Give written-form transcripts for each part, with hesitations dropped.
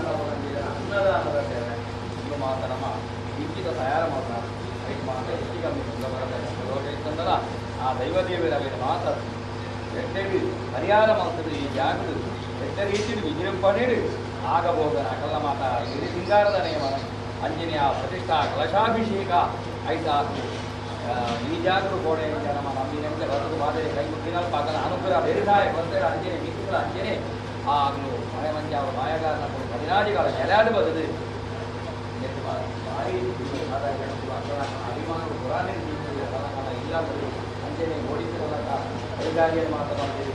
ಅನ್ನದಾನದ ಸೇವೆ ಇದು ಮಾತನಮ್ಮ ಇಂಕಿತ ತಯಾರ ಮಾತ್ರ ಐದು ಮಾತ್ರ ಹೆಚ್ಚಿಗೆ ಇತ್ತಂದಲ್ಲ ಆ ದೈವದೇವರ ಮಾತ್ರ ಎಡ್ಡೆಡಿ ಪರಿಹಾರ ಮಾಡ್ತದೆ. ಈ ಜಾಗದ ಎಡ್ಡೆ ರೀತಿಯಲ್ಲಿ ವಿಜೃಂಭಣೆ ಆಗಬಹುದು. ಅಕಲ್ಲ ಮಾತ ಹಿರಿ ಸಿಂಗಾರದ ನಿಯಮ ಅಂಜನೇಯ ಪ್ರತಿಷ್ಠಾ ಕಲಶಾಭಿಷೇಕ ಆಯ್ತಾ. ಈ ಜಾಗರು ಕೋಣೆ ನಮ್ಮ ನಂಬಿನಂತೆ ಬರದು ಮಾದರಿ ಕೈ ಮುಗಿನಲ್ಪ ಆಗಲ ಅನುಗ್ರಹ ಬೇರಿದಾಯ ಬಂದರೆ ಅಂಜನೆ ಮಿತ್ರ ಅಂಜನೆ ಆಗಲು ಮಳೆ ಮಂಜ ಅವರ ಮಾಯಗಾರನ ಹದಿನಾದಿಗಳ ನೆಲೆಯಾಡು ಬದಲು ಅಭಿಮಾನಗಳು ಪುರಾಣ ಇಲ್ಲ ಅಂಜನೆ ಓಡಿಸಿರಲ್ಲ ಕೈಗಾರಿಯನ್ನು ಮಾತನಾಡ್ತೀವಿ,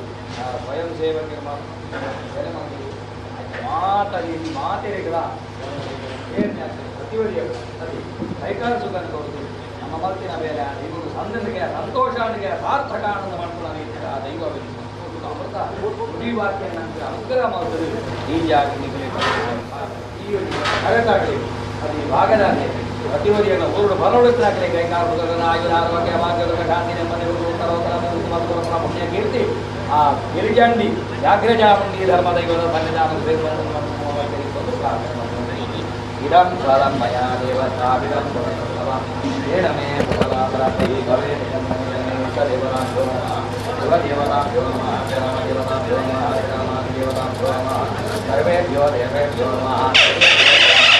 ಸ್ವಯಂ ಸೇವಕರು ಮಾತು ಮಾಡ್ತೀವಿ, ಮಾತಾಡಿ ಮಾತೆಗಳ ಪ್ರತಿವರಿಯಗಳು ಸರಿ ಕೈಕಾಲ ಸುಖ ಕೊಡ್ತೀವಿ. ನಮ್ಮ ಮಲ್ತಿನ ಮೇಲೆ ಇವರು ಸಂದನಿಗೆ ಸಂತೋಷಾನಿಗೆ ಸಾರ್ಥಕ ಆನಂದ ಮಾಡ್ಕೊಳ್ಳೋ ಆ ದೈವ ಅಮೃತ ನುಡಿ ವಾಕ್ಯ ನಮಗೆ ಅನುಗ್ರಹ ಮಾಡ್ತದೆ. ಈ ಜಾಗ ಈ ಕರೆತಾಗಲಿ ಅದು ಈ ಭಾಗದಾಗಲಿ ಪ್ರತಿವರಿಯನ್ನು ಊರು ಬಲೊಳಿಸ್ತಾಗಲಿ ಕೈಕಾಲ ಆಯುರ ಆರೋಗ್ಯ ಭಾಗ್ಯದ ಶಾಂತಿ ನೆಮ್ಮದಿ ಉತ್ತರ ಪುಣ್ಯ ಕೀರ್ತಿ ಆ ಗಿರಿಜಂಡಿ ವ್ಯಾಘ್ರಜಾಮುಂಡಿ ಧರ್ಮ ದೈವದ ಸನ್ನಿಧಾನ ಪ್ರಾರ್ಥನೆ ಮಾಡ್ತಾರೆ. ಇದಂ ಸ್ವರಂ ಮಯಾ ದೇವತಾವಿದಂ ಏನ ಮೇ ಪ್ರಾಪ್ತಿ ಭವೇತ್ ದೇವತಾಭ್ಯೋ ನಮಃ, ಶಿವದೇವತಾಭ್ಯೋ ನಮಃ, ರಾಮದೇವತಾಭ್ಯೋ ನಮಃ, ರಾಮದೇವತಾಭ್ಯೋ ನಮಃ, ಸರ್ವೇಭ್ಯೋ ದೇವೇಭ್ಯೋ ನಮಃ.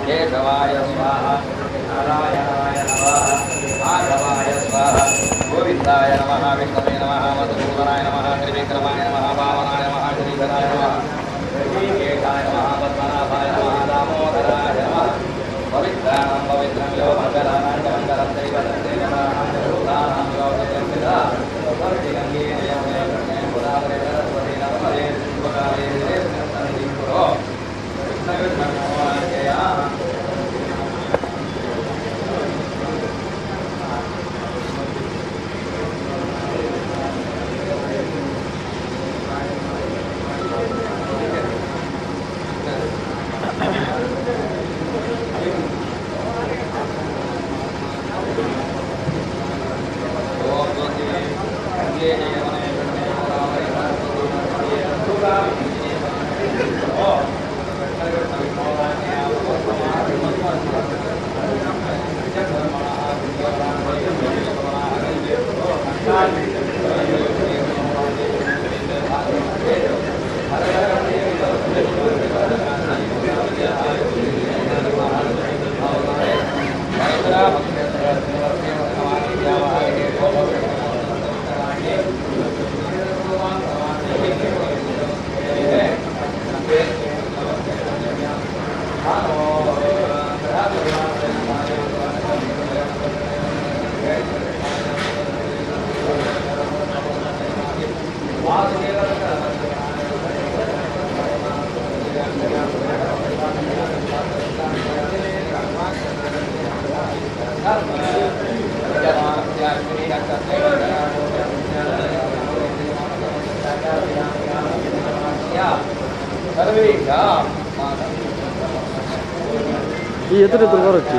केशवाय स्वाहा, नारायणाय नमः, माधवाय स्वाहा, गोविंदाय नमः, विष्णवे नमः, मधुसूदनाय नमः, त्रिविक्रमाय नमः, वामनाय नमः, श्रीधराय नमः, ऋषिकेशाय नमः, पद्मनाभाय नमः, दामोदराय नमः, पवित्राणां पवित्रं यो मङ्गलानां च मङ्गलं दैवतं देवतानां च भूतानां यो सत्यं पिता स्वर्गिगङ्गे यमुने कृष्णे गोदावरे सरस्वती नर्मदे शिवकाले सन्निधिं कुरु कृष्ण कृष्ण जया। ಈ ಎದುರು ಎದುರು ಬರುತ್ತೆ.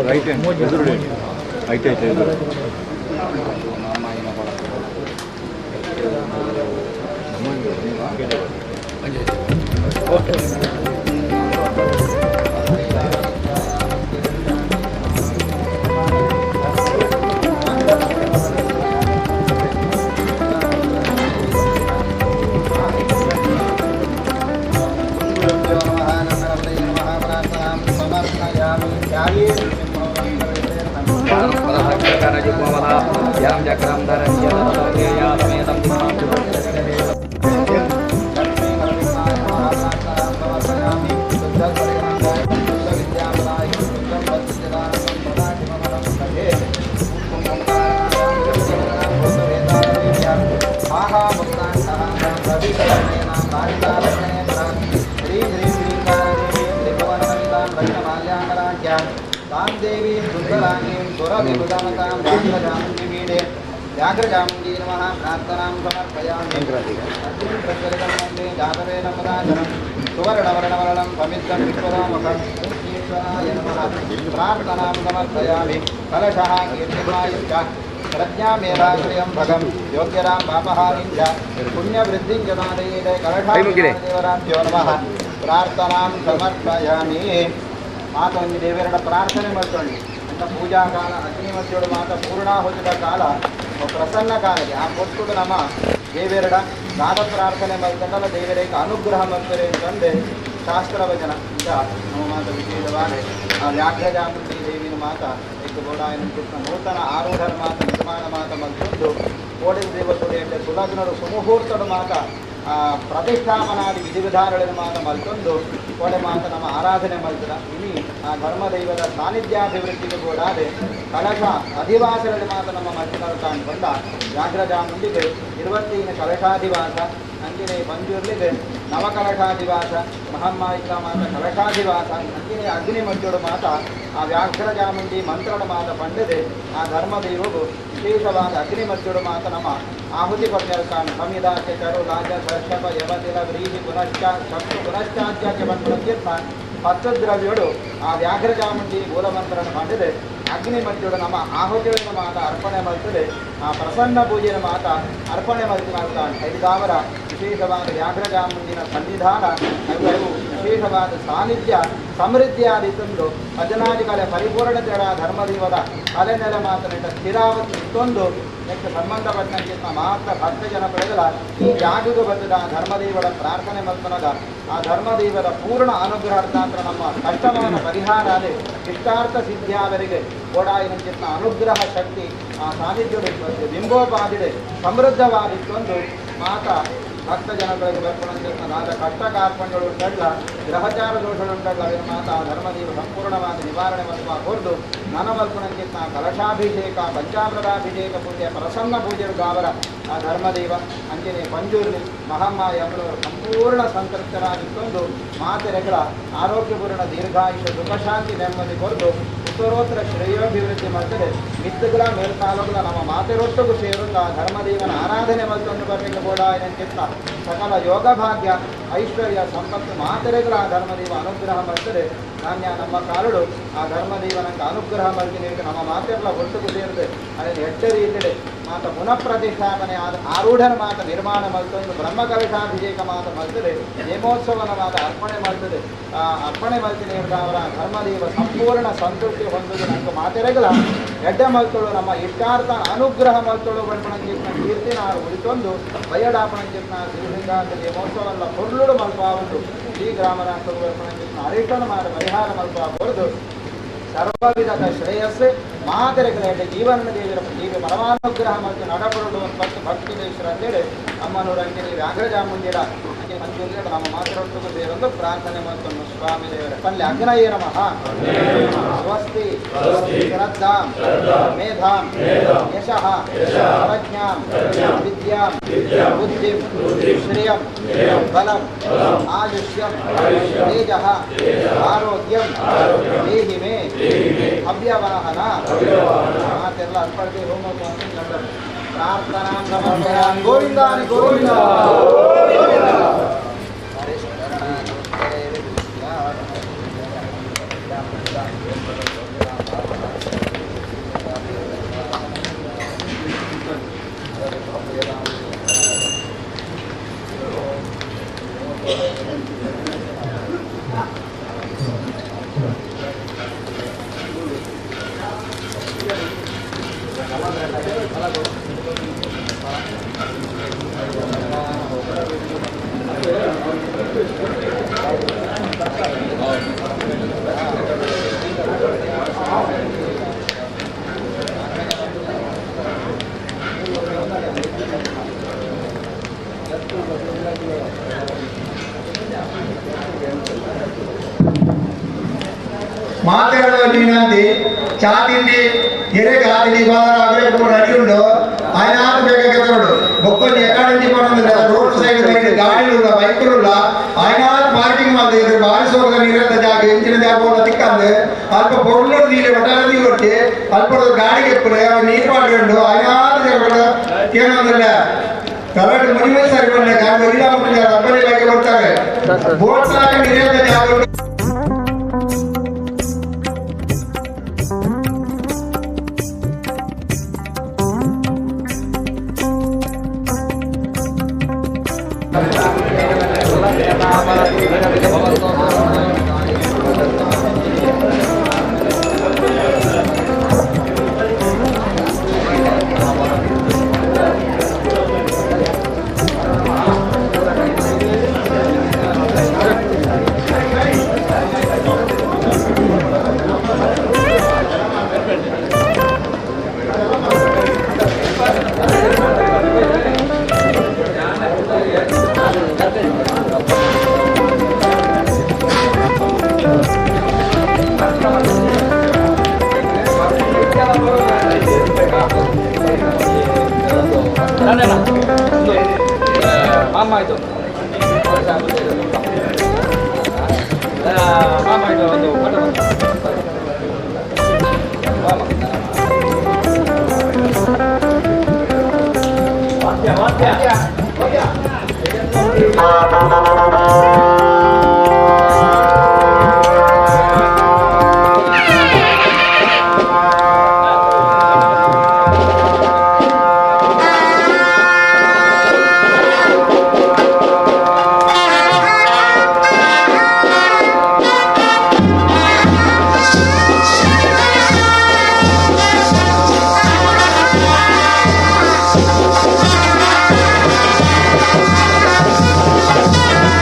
ರೈಟ್ ಎದುರು ಐತೆ ಐತೆ ಎದುರು व्याघ्रजामुण्डी नमः प्रार्थनां समर्पयामि। अग्निं प्रज्वलितं वन्दे जातवेदमुदाचनं सुवर्णवर्णवर्णं समिद्धं विश्वदामुखं ईश्वराय नमः प्रार्थनां समर्पयामि। कलशः कीर्तिमायुश्च प्रज्ञामेधाश्रयं भगं योग्यरां पापहारिं च पुण्यवृद्धिं च नादयेत कलशादेवराभ्यो नमः प्रार्थनां समर्पयामि। ಮಾತ ಒಂದು ದೇವರ ಪ್ರಾರ್ಥನೆ ಮಾಡ್ಕೊಂಡು ಅಂತ ಪೂಜಾ ಕಾಲ ಅಗ್ನಿಮಧ್ಯೋಡು ಮಾತ ಪೂರ್ಣಾಹುತಿದ ಕಾಲ ಪ್ರಸನ್ನ ಕಾಲಕ್ಕೆ ಆ ಪೊತ್ತುಡು ನಮ್ಮ ದೇವೆರಡ ದಾದ ಪ್ರಾರ್ಥನೆ ಮಾಡ್ತಂಡಲ್ಲ ದೇವರಿಗೆ ಅನುಗ್ರಹ ಮಾಡ್ತಾರೆ ಅಂತಂದೆ ಶಾಸ್ತ್ರವಚನ ಅಂತ ನಮ್ಮ ಮಾತ ವಿಶೇಷವಾದ ಆ ವ್ಯಾಘ್ರಜಾಮುಂಡಿ ದೇವಿನ ಮಾತ ಏಕ ಗೋಡಾಯನ ನೂತನ ಆರೂಢರ ಮಾತ ನಿರ್ಮಾಣ ಮಾತ ಮತ್ತೊಂದು ಕೋಡಿನ ದೇವತುಡೆ ಅಂದರೆ ಸುಲಗ್ನರು ಸುಮುಹೂರ್ತಡು ಮಾತ ಪ್ರತಿಷ್ಠಾಪನಾದಿ ವಿಧಿವಿಧಾನಗಳಿನ ಮಾತ ಮಲ್ತೊಂದು ಕೋಡೆ ಮಾತ ನಮ್ಮ ಆರಾಧನೆ ಮಲ್ತದ ಇನಿ ಆ ಧರ್ಮದೈವದ ಸಾನ್ನಿಧ್ಯಾಭಿವೃದ್ಧಿಗೆ ಕೂಡಾದೆ ಕಲಶ ಅಧಿವಾಸಗಳ ಮಾತ ನಮ್ಮ ಮಲ್ತಿನರು ಕಾಣ್ಕೊಂಡ ವ್ಯಾಘ್ರಜಾಮುಂಡಿಗೆ 25 ಕಲಶಾಧಿವಾಸ, ಅಂಜಿನೇ ಪಂಜುರ್ಲಿಗೆ ನವಕಲಶಾಧಿವಾಸ, ಮಹಮ್ಮಾಯಿಕ ಮಾತ ಕಲಶಾಧಿವಾಸ, ಅಂಜಿನೇ ಅಗ್ನಿ ಮಜ್ಜೋಡು ಮಾತ ಆ ವ್ಯಾಘ್ರಜಾಮುಂಡಿ ಮಂತ್ರದ ಮಾತ ಪಂಡದೆ ಆ ಧರ್ಮದೈವವು ವಿಶೇಷವಾದ ಅಗ್ನಿ ಮಜ್ಜೋಡು ಮಾತ ನಮ್ಮ ಆಹುತಿ ಪಡ್ಯಲ್ಕಾನ್ ಸಮಿದಾಚೆ ಚರು ರಾಜ ಸರ್ಷಭ ಯವತಿಲ ವ್ರೀಹಿ ಪುನಶ್ಚ ಶಕ್ತು ಪುನಶ್ಚಾಜ್ಯಾಚೆ ಬಂದ್ಬಿಡತ್ಯರ್ಥ 10 ದ್ರವ್ಯೋಡು ಆ ವ್ಯಾಘ್ರಜಾಮುಂಡಿ ಮೂಲಮಂತ್ರನ ಮಾಡಿದೆ ಅಗ್ನಿ ಮಧ್ಯೋಡು ನಮ್ಮ ಆಹುತಿಯನ್ನು ಮಾತ ಅರ್ಪಣೆ ಮಾಡ್ತದೆ ಆ ಪ್ರಸನ್ನ ಪೂಜೆಯ ಮಾತ ಅರ್ಪಣೆ ಮಾಡ್ತಾನೆ. ಐದಾವರ ವಿಶೇಷವಾದ ವ್ಯಾಘ್ರಜಾಮುಂಡಿನ ಸನ್ನಿಧಾನ ಅವು ವಿಶೇಷವಾದ ಸಾನ್ನಿಧ್ಯ ಸಮೃದ್ಧಿಯಾದಿತ್ತೊಂದು ಭಜನಾದಿಗಳ ಪರಿಪೂರ್ಣತೆಯ ಧರ್ಮದೈವದ ತಲೆನೆಲೆ ಮಾತನಿಟ್ಟ ಸ್ಥಿರಾವತಿ ಇತ್ತೊಂದು ನೆಕ್ಸ್ಟ್ ಸಂಬಂಧಪಟ್ಟಂತೆ ಮಾತ್ರ ಭಕ್ತ ಜನ ಪಡೆದಲ ಈ ಜಾಗಕ್ಕೆ ಬಂದದ ಧರ್ಮದೇವರ ಪ್ರಾರ್ಥನೆ ಮಲ್ಪನದ ಆ ಧರ್ಮದೇವರ ಪೂರ್ಣ ಅನುಗ್ರಹಾರ್ಥಾಂತರ ನಮ್ಮ ಕಷ್ಟமான ಪರಿಹಾರ ಅದೇ ಇಷ್ಟಾರ್ಥ ಸಿದ್ಧಿಯಾವರಿಗೆ ಓಡಾಯಿನಂಚಿನ ಅನುಗ್ರಹ ಶಕ್ತಿ ಆ ಸಾನ್ನಿಧ್ಯದ ಬಿಂಬೋಪಾದಿದೆ ಸಮೃದ್ಧವಾಗಿತ್ತೊಂದು ಮಾತ ಭಕ್ತ ಜನಗಳಿಗೆ ಬರ್ಪಣಂಚಿನ ಕಷ್ಟ ಕಾರ್ಪಣ್ಯಗಳು ಉಂಟಲ್ಲ ಗ್ರಹಚಾರ ದೋಷಗಳುಂಟಲ್ಲ ಅವಿನ ಮಾತ ಆ ಧರ್ಮದೇವ ಸಂಪೂರ್ಣವಾದ ನಿವಾರಣೆ ಮಲ್ಪ ಹೊರದು ನನ ಮಲ್ಪಣಂಚಿನ ಕಲಶಾಭಿಷೇಕ ಪಂಚಾಮೃತಾಭಿಷೇಕ ಪೂಜೆ ಪ್ರಸನ್ನ ಪೂಜೆ ಗಾವರ ಆ ಧರ್ಮದೇವ ಅಂಜನೆ ಪಂಜೂರ್ಲಿ ಮಹಮ್ಮಾಯಿ ಅಮ್ಮನವರು ಸಂಪೂರ್ಣ ಸಂತೃಪ್ತರಾಗಿತ್ತೊಂದು ಮಾತೆರೆಗಳ ಆರೋಗ್ಯಪೂರ್ಣ ದೀರ್ಘಾಯುಷ ಸುಖಶಾಂತಿ ನೆಮ್ಮದಿ ಕೊರದು ಉತ್ತರೋತ್ತರ ಶ್ರೇಯೋಭಿವೃದ್ಧಿ ಮಾಡ್ತಾರೆ. ಮಿತ್ತುಗಳ ಮೇಲ್ಕಾಲುಗಳ ನಮ್ಮ ಮಾತೆರೊಟ್ಟಿಗೂ ಸೇರುತ್ತಾ ಧರ್ಮದೇವನ ಆರಾಧನೆ ಮಲ್ತೊಂದು ಬರಲಿಕ್ಕೆ ಕೂಡ ಏನಂತಿತ್ತ ಸಕಲ ಯೋಗ ಭಾಗ್ಯ ಐಶ್ವರ್ಯ ಸಂಪತ್ತು ಮಾತೆರೆಗಳ ಆ ಧರ್ಮದೇವ ಅನುಗ್ರಹ ಮಾಡ್ತಾರೆ. ನಾಣ್ಯ ನಮ್ಮ ಕಾಲುಡು ಆ ಧರ್ಮದೇವನಂಗೆ ಅನುಗ್ರಹ ಮಾಡ್ತೀನಿ ನಮ್ಮ ಮಾತೆಲ್ಲ ಒಟ್ಟಿಗೂ ಸೇರಿದೆ ಅದನ್ನು ಎಚ್ಚರಿ ಇದ್ದರೆ ಮಾತ ಪುನಃ ಪ್ರತಿಷ್ಠಾಪನೆ ಆದ ಆರೂಢನ ಮಾತ ನಿರ್ಮಾಣ ಮಲ್ತೊಂದು ಬ್ರಹ್ಮಕಲಶಾಭಿಷೇಕ ಮಾತ ಮಲ್ತದೆ ನೇಮೋತ್ಸವನ ಮಾತ ಅರ್ಪಣೆ ಮಾಡ್ತದೆ. ಆ ಅರ್ಪಣೆ ಮಲ್ತೀನಿ ಅವರ ಧರ್ಮದೇವ ಸಂಪೂರ್ಣ ಸಂತೃಪ್ತಿ ಹೊಂದುದು ನಂಗೆ ಮಾತೆರೆಗಳ ಎಡ್ಡೆ ಮಲ್ತೊಳು ನಮ್ಮ ಇಷ್ಟಾರ್ಥ ಅನುಗ್ರಹ ಮಲ್ತೊಳು ಬಣ್ಪಣಂಚಿತ್ನ ಕೀರ್ತಿನ ಉಳಿತೊಂದು ಬಯಡಾಪಣಂಚಿತ್ನ ಶಿವಲಿಂಗಾಂತ ನೇಮೋತ್ಸವಲ್ಲ ಪೊರ್ಲುಡು ಮಲ್ಪಾವುಂಡು ಶ್ರೀ ಗ್ರಾಮರಾಷ್ಟ್ರ ಬರ್ಪಣಂಚಿತ್ನ ಅರಿಷ್ಟನ ಮಾಡ ಪರಿಹಾರ ಮಲ್ಪಾಬಾರದು ಸರ್ವವಿಧದ ಶ್ರೇಯಸ್ಸೆ ಮಾತೆರೆಗಳ ಜೀವನ ದೇವರ ಜೀವ ಪರಮಾನುಗ್ರಹ ಮತ್ತು ನಡಪಡುವ ಮತ್ತು ಭಕ್ತಿ ದೇಶರ ಅಂತೇಳಿ ಅಮ್ಮನೂರು ಅಂಜಲಿ ವ್ಯಾಘ್ರಜಾಮುಂಡಿರ ಅಂಜಲಿ ಮಂಜೂರಿಯ ನಮ್ಮ ಮಾತರೊಟ್ಟಿಗೂ ಸೇರೊಂದು ಪ್ರಾರ್ಥನೆ ಮತ್ತು ಸ್ವಾಮಿ ದೇವರ ಪಲ್ಯ ಅಗ್ನಯೇ ನಮಃ. ಸ್ವಸ್ತಿ ಶ್ರದ್ಧಾಂ ಮೇಧಾಂ ಯಶಃ ಪ್ರಜ್ಞಾಂ ವಿದ್ಯಾಂ ಬುದ್ಧಿಂ ಶ್ರಿಯಂ ಬಲಂ ಆಯುಷ್ಯಂ ತೇಜಃ ಆರೋಗ್ಯಂ ದೇಹಿ ಮೇ ಅವ್ಯವಾಹನ ಮಾತೆಲ್ಲ ಅರ್ಪಣೆ ಹೋಮ ಪ್ರಾರ್ಥನಾ ಸಮರ್ಪಯಾಮಿ. ಗೋವಿಂದಾನಿ ಗೋವಿಂದ. ಮಾತೆರಡ ವಿನಂತಿ ಚಾ ತಿಂಡಿ ಎರೆಗೆ ಆತಿಂಡಿ ಬಾದಾರ ಆಗಲೇ ಕೂಡ ರೆಡಿ ಉಂಡು ಆಯ್ನಾತ್ ಬೇಗ ಕೆತ್ತರೋಡು ಬೊಕ್ಕೊಂಜಿ ಎಕಾಡೆಂಜಿ ಪನೊಂದಿಲ್ಲ ರೋಡ್ ಸೈಡ್ ಸೈಡ್ ಗಾಡಿಲುಲ್ಲ ಬೈಕುಲುಲ್ಲ ಆಯ್ನಾತ್ ಪಾರ್ಕಿಂಗ್ ಮಾಡ್ತಿದ್ರು ಬಾರಿ ಸೋಗದ ನೀರದ ಜಾಗ ಇಂಚಿನ ಜಾಗ ಹೋದ ತಿಕ್ಕಂದು ಅಲ್ಪ ಪೊರ್ಲು ನೀಲಿ ಒಟ್ಟಾರೆ ಕೊಟ್ಟಿ ಅಲ್ಪ ಗಾಡಿಗೆ ಎಪ್ಪುಲೆ ಅವ ನೀರು ಪಾಡ್ಕೊಂಡು ಆಯ್ನಾತ್ ಜಾಗ ಕೇಳೊಂದಿಲ್ಲ ತಲಾಟು ಮುನಿಮೆ ಸರಿ ಬಂದೆ ಗಾಡಿ ಒರಿಲ್ಲ ಮಕ್ಕಳು ರಬ್ಬರಿ ಬೈಕ್ ಬರ್ತಾರೆ ಬೋಟ್ ಸಾಕ ನೀರದ ಜಾಗ ಉಂಟು. ಮಾಮ ಆಯ್ತು ಮಾಮ ಆಯ್ತು ಒಂದು ಫೋಟೋ ಮಾಮ ವಾದ್ಯ ವಾದ್ಯ Thank you.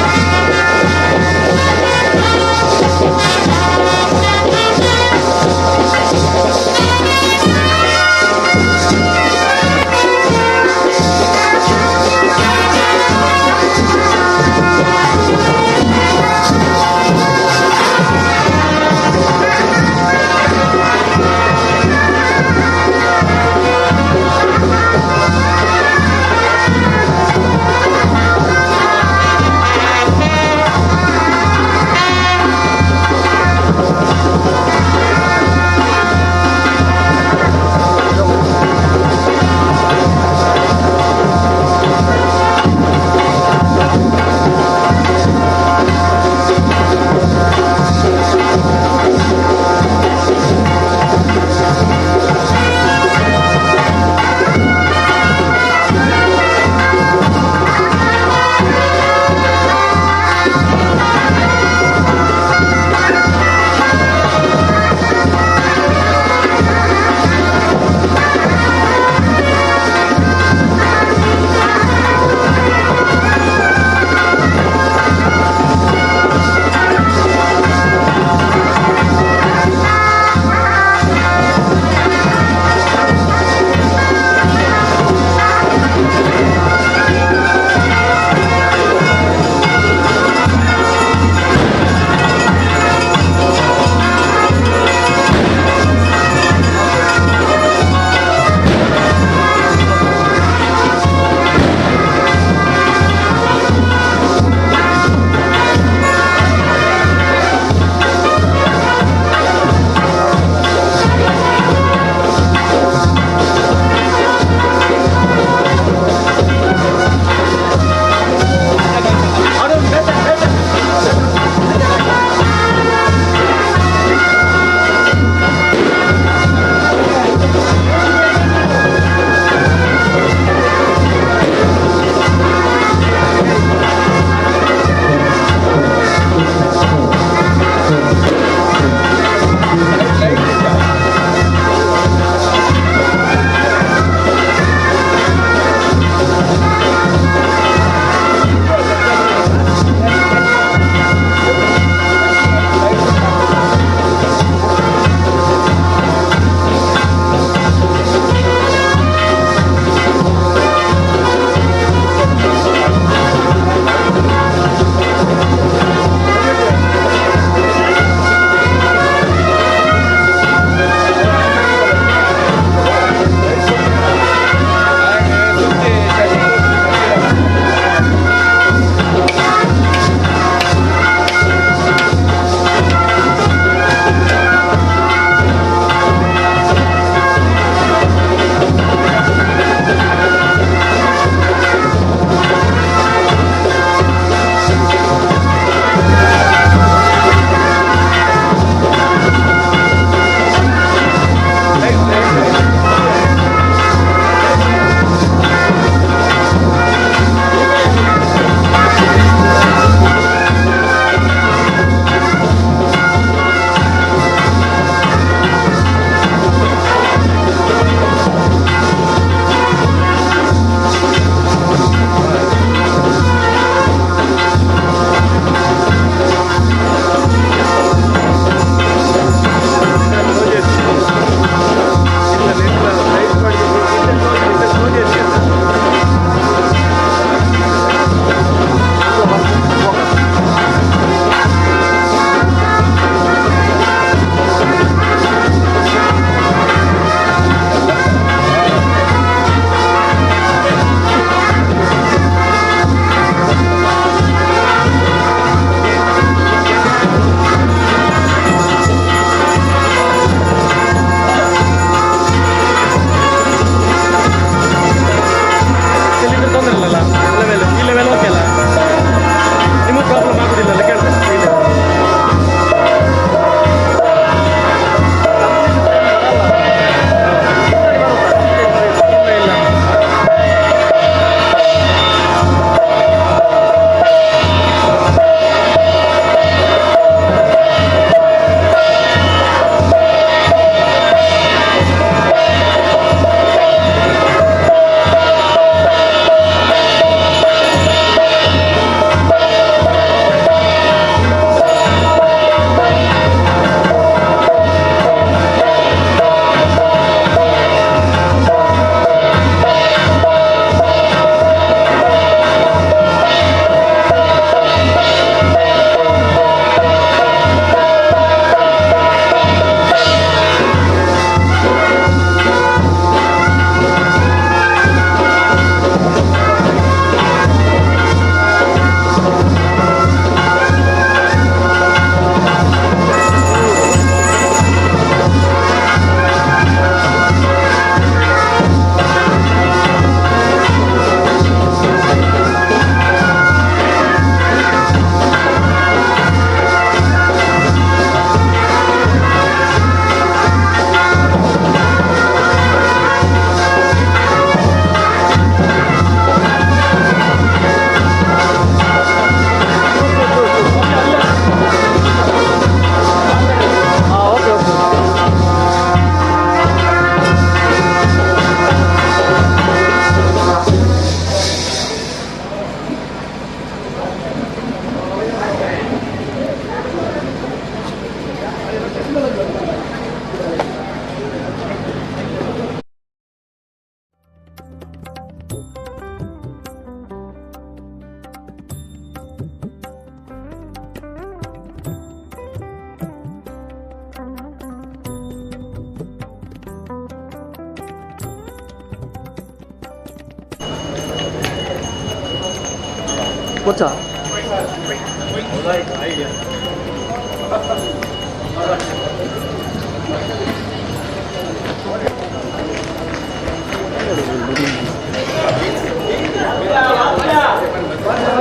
ಕೊಚ್ಚಾ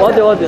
ವಾದ್ಯ ವಾದ್ಯ.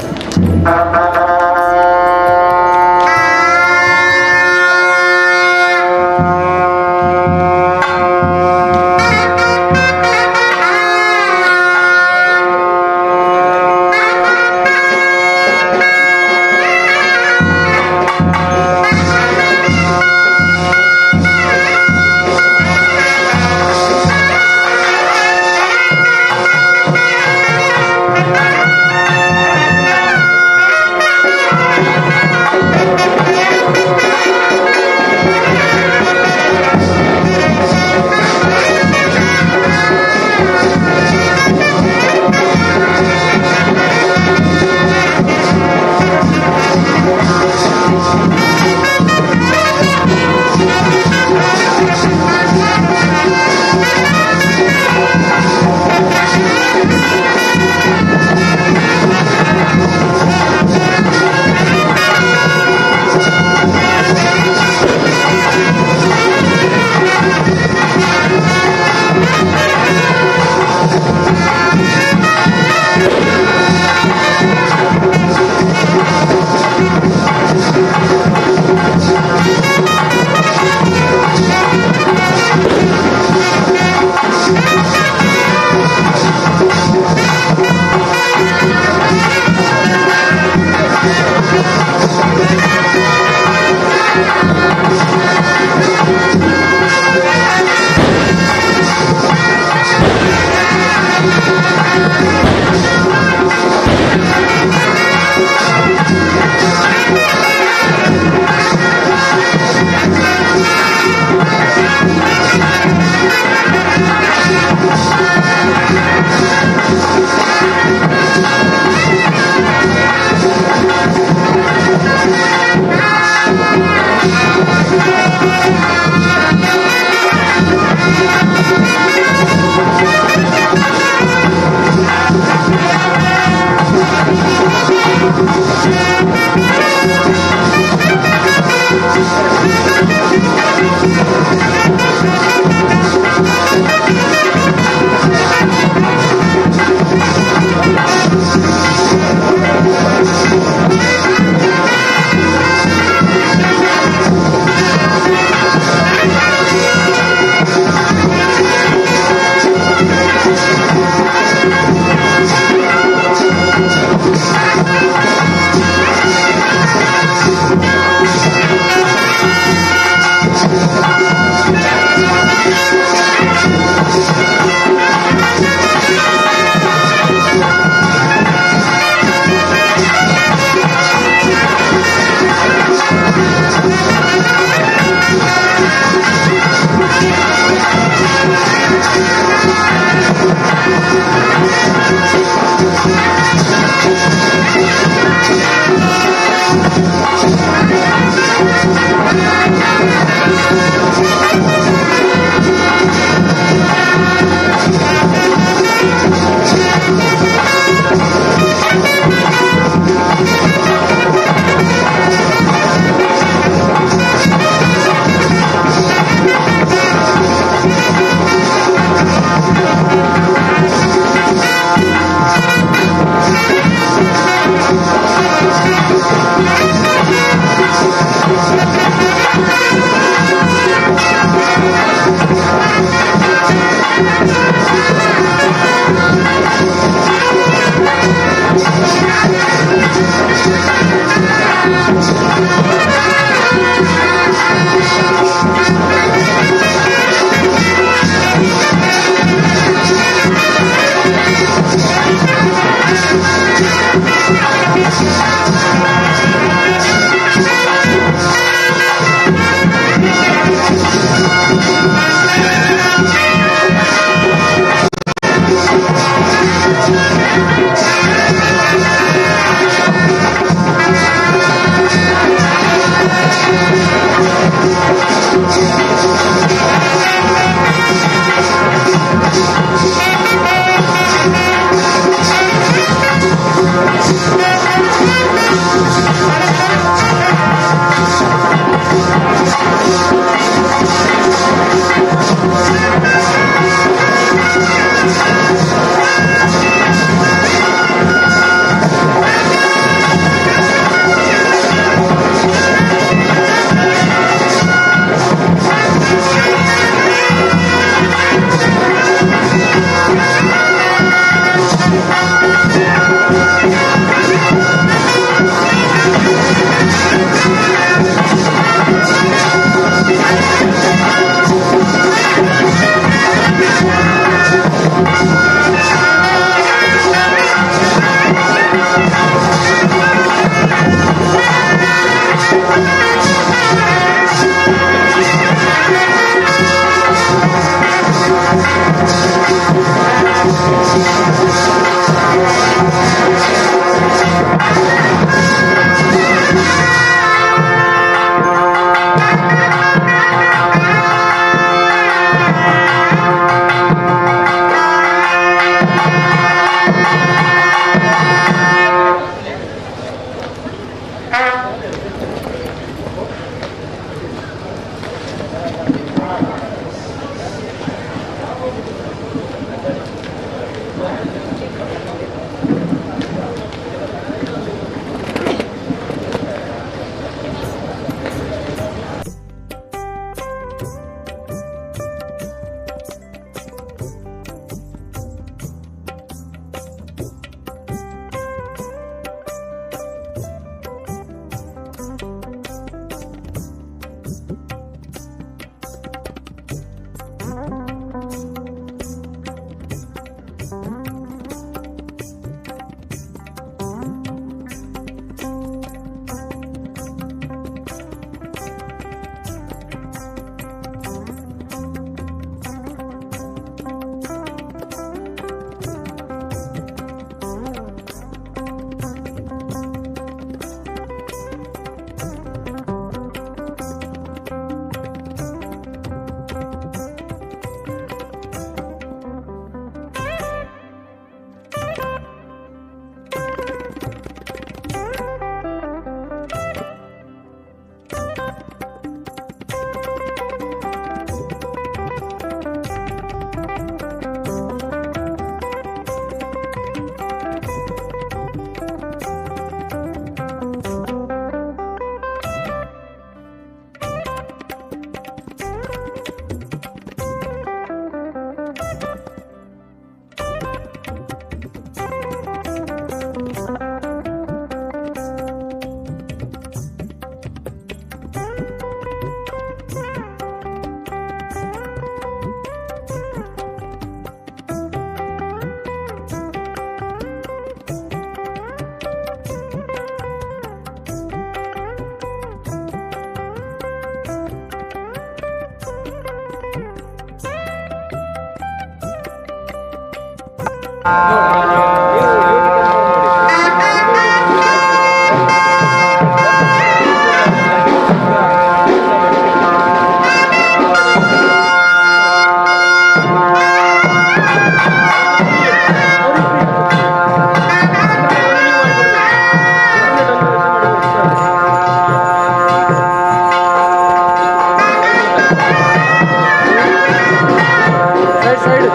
Side side.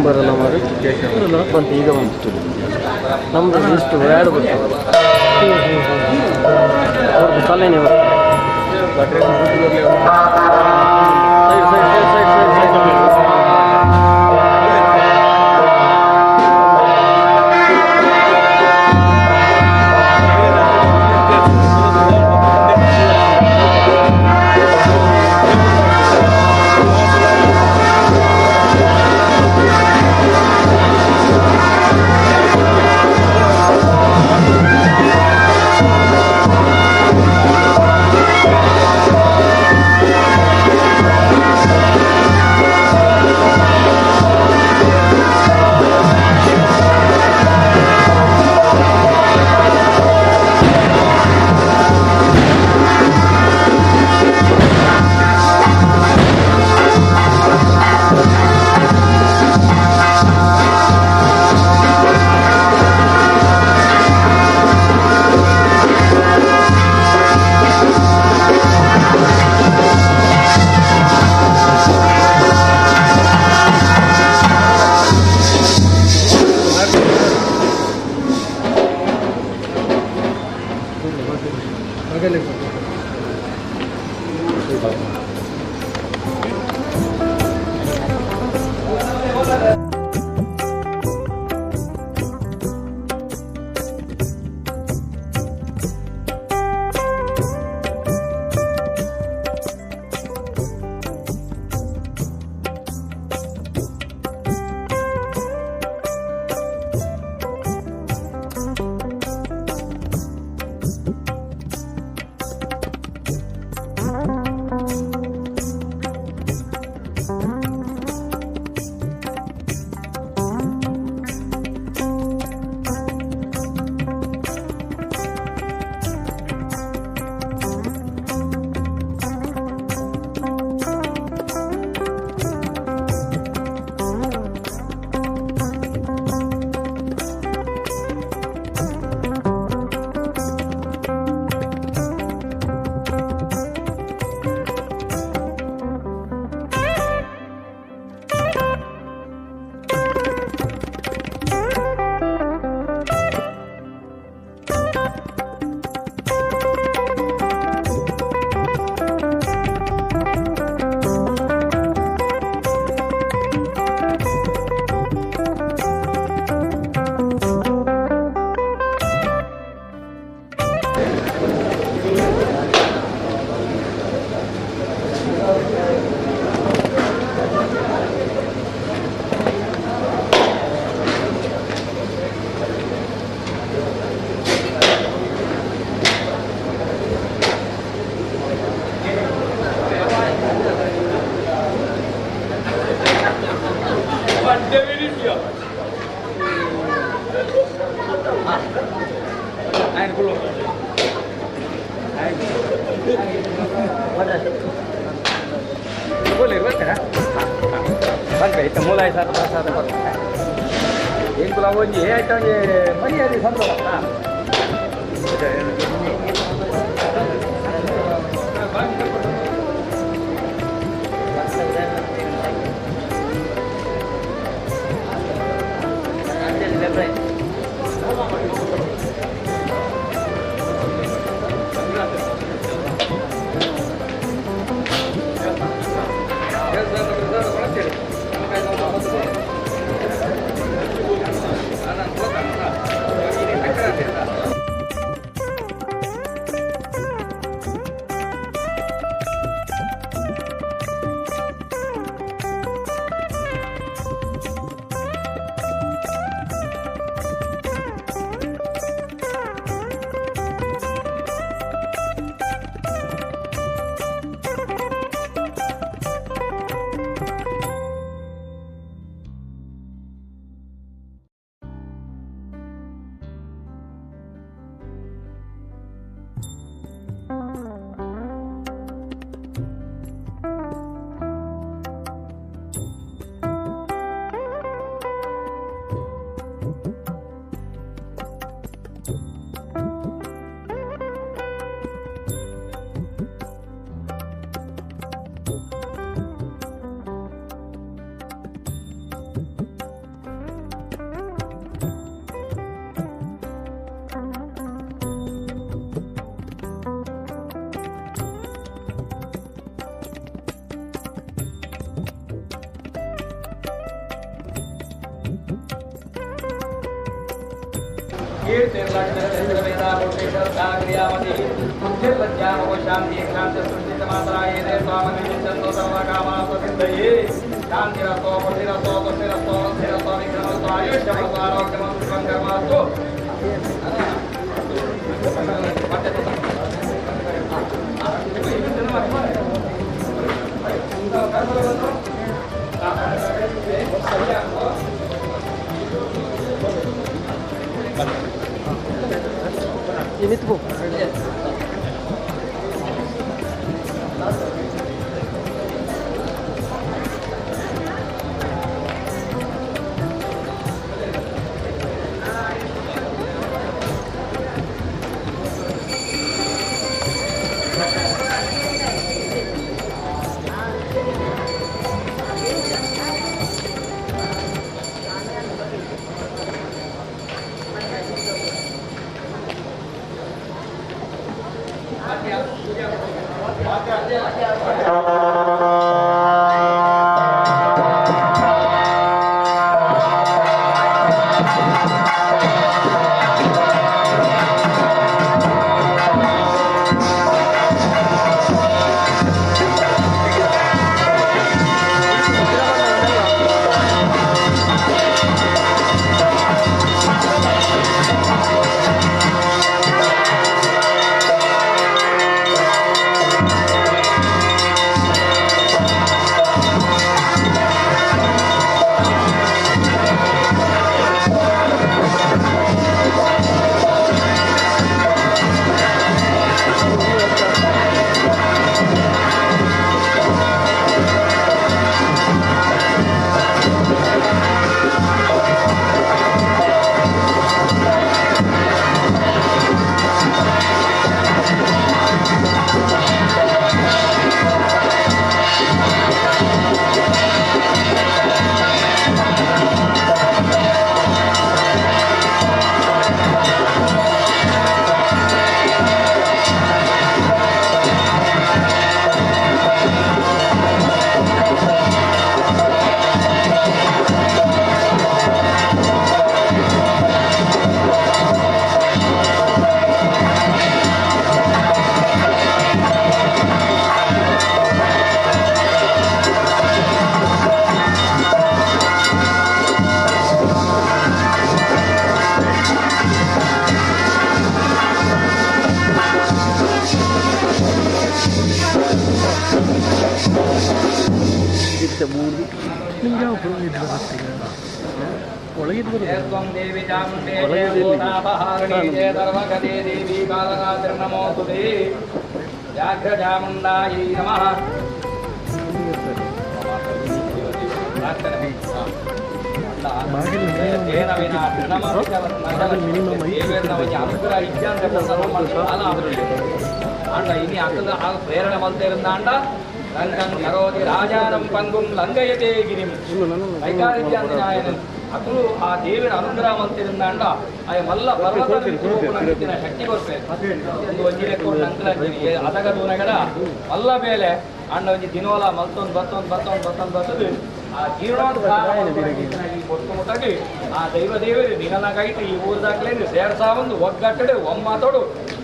ಬರಲ್ಲ ಮಾರು ಬಂತು ಈಗ ಬಂತು ನಮ್ಮದು ಇಷ್ಟು ಎರಡು ಬರ್ತದೆ ಅವ್ರದ್ದು ತಲೆನೇ ಬರ್ತದೆ. Side side side side side side. ಒಂಜಿ ಆಯ್ತು ಒಂಜಿ ಮರ್ಯಾದೆ ಸಂತೋಷ. ಅನುಗ್ರಹ ಆಂಡ ಇನಿ ಅಕಲ ಆ ಪ್ರೇರಣೆ ಮಲ್ತಿರಂದಾಂಡ ರಂಗಂ ಕರೋತಿ ರಾಜಾನಂ ಪಂಗುಂ ಲಂಗಯತೆ ಗಿರಿಂ ಕೈಕಾರಿದ್ಯಾಂದಿನಾಯನ ಅಕಲು ಆ ದೇವಿನ ಅನುಗ್ರಹ ಮಲ್ತಿರಂದಾಂಡ ಆಯ ಮಲ್ಲ ಪರ್ವತ ಶಕ್ತಿ ಕೊರ್ಪೆ ಒಂದು ಒಂಜಿ ಲೆಕ್ಕ ನಂತರ ಅದಗ ದೂನಗಡ ಮಲ್ಲ ಮೇಲೆ ಅಂಡ ಒಂಜಿ ದಿನೋಲ ಮಲ್ತೊಂದು ಬತ್ತೊಂದು ಬತ್ತೊಂದು ಬತ್ತೊಂದು ಬತ್ತದು ಆ ಜೀರ್ಣೋದ್ಧಾರ ಕೊಟ್ಟು ಮುಟ್ಟಾಗಿ ಆ ದೈವ ದೇವರು ನಿಗಲನಾಗೈತೆ ಈ ಊರ್ದಾಕ್ಲೇನು ಸೇರ್ಸಾವೊಂದು ಒಗ್ಗಟ್ಟಡೆ ಒಮ್ಮತೋಡು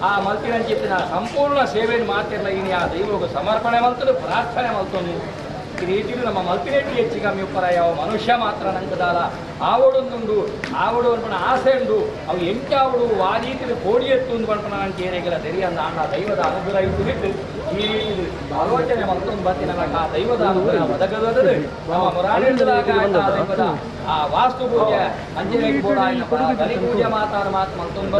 ಆ ಮಲ್ತಿನಂಚಿತ್ತಿನ ಸಂಪೂರ್ಣ ಸೇವೆಯನ್ನು ಮಾತಿರಲ್ಲ ಇನಿ ಆ ದೈವಕ್ಕೆ ಸಮರ್ಪಣೆ ಮಲ್ತದು ಪ್ರಾರ್ಥನೆ ಮಲ್ತೊಂದು ಈ ರೀತಿಯಲ್ಲಿ ನಮ್ಮ ಮಲ್ತಿನೇಟಿ ಹೆಚ್ಚು ಕಮ್ಮಿ ಉಪ್ಪರ ಯಾವ ಮನುಷ್ಯ ಮಾತ್ರ ನಂಕದಾಲ ಆವಡೊಂದುಂಡು ಆವಡು ಅನ್ಪಣ ಆಸೆ ಉಂಡು ಅವು ಎಂಚಾವಡು ಆ ರೀತಿಯಲ್ಲಿ ಕೋಡಿ ಎತ್ತು ಒಂದು ಪಣ್ಪಣ ಅಂತ ಏನೇಗಿಲ್ಲ ತೆರಿಯಂದ ಅಣ್ಣ ದೈವದ ಅನುಗ್ರಹ ಇಟ್ಟು ಈ ರೀತಿ ಆಲೋಚನೆ ಮಲ್ತೊಂದು ಬರ್ತೀನಿ ಆ ದೈವದ ಅನುಗ್ರಹ ಒದಗದದು ನಮ್ಮ ಮುರಾಣಿದಾಗ ದೈವದ ಆ ವಾಸ್ತು ಪೂಜೆ ಅಂಜನೇಯ ಬೋಡ ಬಲಿ ಪೂಜೆ ಮಾತಾಡ ಮಾತು ಮಲ್ತೊಂದು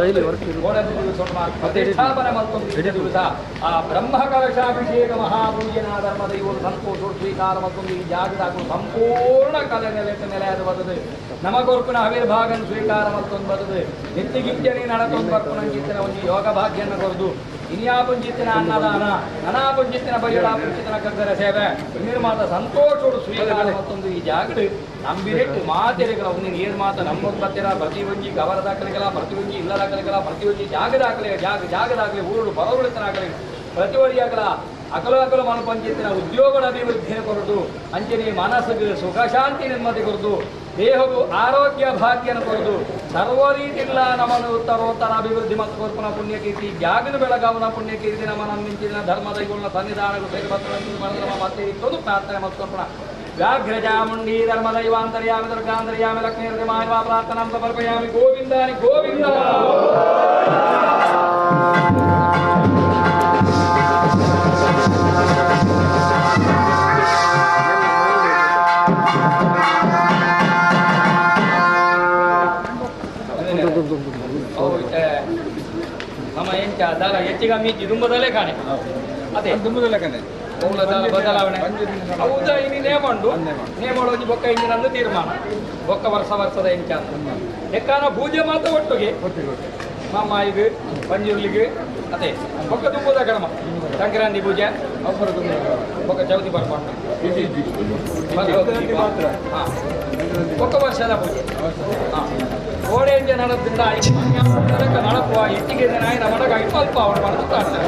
ಪ್ರತಿಷ್ಠಾಪನೆ ಮಲ್ತೊಂದು ದಿವಸ ಆ ಬ್ರಹ್ಮ ಕಲಶಾಭಿಷೇಕ ಮಹಾಪೂಜೆನ ಧರ್ಮ ದೈವರು ಸಂತೋಷ ಸ್ವೀಕಾರ ಮತ್ತೊಂದು ಈ ಜಾಗದ ಸಂಪೂರ್ಣ ಕಲೆ ನೆಲೆ ನೆಲೆಯಾದ ಬರ್ತದೆ ನಮಗೊರ್ಪುನ ಹವಿರ್ಭಾಗನ್ ಸ್ವೀಕಾರ ಮತ್ತೊಂದು ಬರ್ತದೆ ನಿತ್ಯಗಿಂಚನೆ ನಡತೊಂದು ಬರ್ಪುನಂಚಿತ್ತಿನ ಒಂದು ಯೋಗ ಭಾಗ್ಯನ ಕೊರದು ಇನ್ಯಾಪುಂಚಿತ್ತಿನ ಅನ್ನದಾನ ನನಾಪುಂಚಿತ್ತಿನ ಬಯ್ಯಳಾಪುಂಚಿತನ ಕಗ್ಗರ ಸೇವೆ ನಿರ್ಮಾತ ಸಂತೋಷೋಡು ಸ್ವೀಕಾರ ಮತ್ತೊಂದು ಈ ಜಾಗಡು ನಂಬಿರೆಟ್ಟು ಮಾತೆರೆಗಳ ಒಂದಿನ ಏನು ಮಾತ ನಂಬೊಂದು ಬರ್ತೀರ ಪ್ರತಿ ಒಂಜಿ ಗವರ ದಾಖಲೆಗಳ ಪ್ರತಿ ಒಂಜಿ ಇಲ್ಲ ದಾಖಲೆಗಳ ಪ್ರತಿ ಒಂಜಿ ಜಾಗ ದಾಖಲೆ ಜಾಗ ಜಾಗ ದಾಖಲೆ ಊರು ಬರೋರುಳಿತನಾಗಲಿ ಪ್ರತಿ ಒರಿಯಾಗಲ ಅಕಲ ಅಕಲ ಮನಪಂಚಿತ್ತಿನ ಉದ್ಯೋಗದ ಅಭಿವೃದ್ಧಿಯ ಕೊರದು ಅಂಚನೆ ಮನಸ್ಸಿಗೆ ಸುಖ ಶಾಂತಿ ನೆಮ್ಮದಿ ಕೊರದು ದೇಹವು ಆರೋಗ್ಯ ಭಾಗ್ಯನ ಕೊರದು ಸರ್ವ ರೀತಿಗಳ ನಮ್ಮನ್ನು ಉತ್ತರೋತ್ತರ ಅಭಿವೃದ್ಧಿ ಮತ್ತು ಕೊರ್ಪನ ಪುಣ್ಯಕೀರ್ತಿ ಜಾಗದ ಬೆಳಗಾವನ ಪುಣ್ಯಕೀರ್ತಿ ನಮ್ಮ ನಮ್ಮಿಂಚಿನ ಧರ್ಮ ದೈವಗಳ ಸನ್ನಿಧಾನಗಳು ಸೇರಿ ಮತ್ತೆ ಇಟ್ಟೊಂದು ಪ್ರಾರ್ಥನೆ ಮತ್ತು ಕೊರ್ಪಣ ವ್ಯಾಘ್ರ ಚಾಮುಂಡಿ ಧರ್ಮ ದೈವಾಂತರ್ಯಾಮಿ ದುರ್ಗಾಂತರ್ಯಾಮಿ ಲಕ್ಷ್ಮೀ ಮಾಯವಾ ಪ್ರಾರ್ಥನಾ ಸಮರ್ಪಯಾಮಿ ಗೋವಿಂದಾನಿ ಗೋವಿಂದ. ನಮ್ಮ ಎಂಚ ದಾಲ ಹೆಚ್ಚಿಗೆ ದುಂಬದಲ್ಲೇ ಕಾಣೆ ಅದೇ ದುಂಬದಲ್ಲೇ ಕಾಣೆ ಬದಲಾವಣೆ ಹೌದಾ ಇನ್ನು ನೇಮ ಉಂಡು ನೇಮ ಒಂಜಿ ಬೊಕ್ಕ ಇಂಜಿನಂದು ತೀರ್ಮಾನ ಬೊಕ್ಕ ವರ್ಷ ವರ್ಷದ ಎಂಚ ಎಕ್ಕಾನ ಪೂಜೆ ಮಾತ್ರ ಒಟ್ಟಿಗೆ ಮಾಮಾಯಿಗೆ ಪಂಜುರ್ಲಿಗೆ ಅದೇ ಬೊಕ್ಕ ದುಂಬುದ ಕಡಮ ಸಂಕ್ರಾಂತಿ ಪೂಜೆ ಬೊಕ್ಕ ಚೌತಿ ಬರ್ಕೊಂಡು ಹಾಂ ಬೊಕ್ಕ ವರ್ಷದ ಪೂಜೆ ಹಾಂ ಕೋಡೆ ನಡದಿಂದ ನಡಪುವ ಇಟ್ಟಿಗೆ ನಾಯಿನ ಮಡಗ ಅಲ್ಪ ಅವಳು ಮಾಡ್ತಾರೆ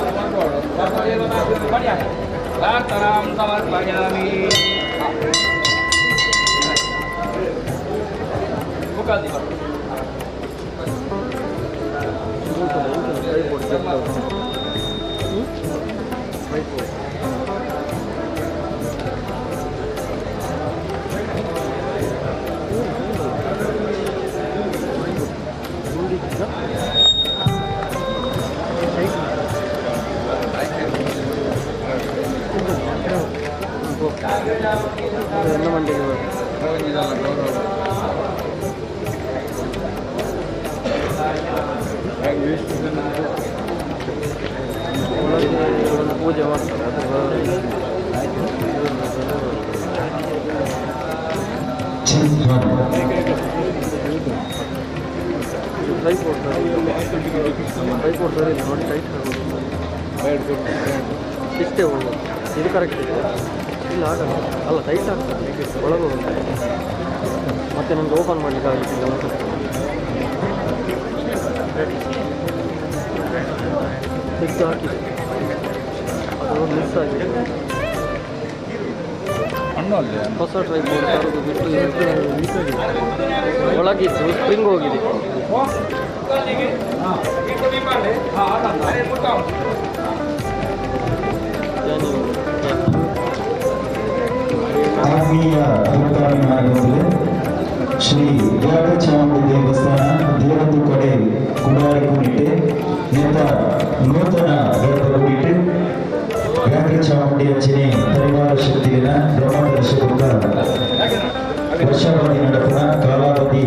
ಪ್ರಾರ್ಥನಾಂ ಸಮರ್ಪಯಾಮಿ. ಮುಖಾದಿ ಪೂಜೆ ಮಾಡ್ತಾರೆ. ಟ್ರೈಪೋರ್ಟ್ ಸರಿ ಇಲ್ಲ ನೋಡಿ, ಟೈಟ್ ಆಗೋದು ಇಷ್ಟೇ ಹೋಗೋದು. ಇದು ಕರೆಕ್ಟ್ ಇದೆ ಇಲ್ಲ ಆಗಲ್ಲ ಅಲ್ಲ, ಟೈಟ್ ಆಗ್ತದೆ ಒಳಗೆ ಹೋಗುತ್ತೆ. ಮತ್ತೆ ನಮ್ಗೆ ಓಪನ್ ಮಾಡಲಿಕ್ಕೆ ಆಗಲಿಕ್ಕಿಲ್ಲ ಒಂದು ತೆಗೆದು ಹಾಕಿದೆ, ಅದು ಮಿಸ್ ಆಗಿದೆ. ಹೊಸ ಟ್ರೈಪೋರ್ಟ್ ತರೋದು ಬಿಟ್ಟು ಒಳಗಿತ್ತು, ಸ್ಪ್ರಿಂಗ್ ಹೋಗಿದೆ. ಆತ್ಮೀಯ ಭಕ್ತಾಭಿಮಾನಿಗಳೇ, ಶ್ರೀ ಚಾಮುಂಡಿ ದೇವಸ್ಥಾನ ದೇವತು ಕಡೆ ಕುಮಾರಿ ಕುಣಿಟೆ ನೇತ ನೂತನ ಗರ್ಭಗುಡಿಟೆ ವ್ಯಾಘ್ರ ಚಾಮುಂಡಿ ಅಂಚನೆ ಪರಿವಾರ ಶಕ್ತಿಗಳ ಬ್ರಹ್ಮದರ್ಶಕ ವರ್ಷಾವಧಿ ನಡೆಪುನ ಕಾಲಾವಧಿ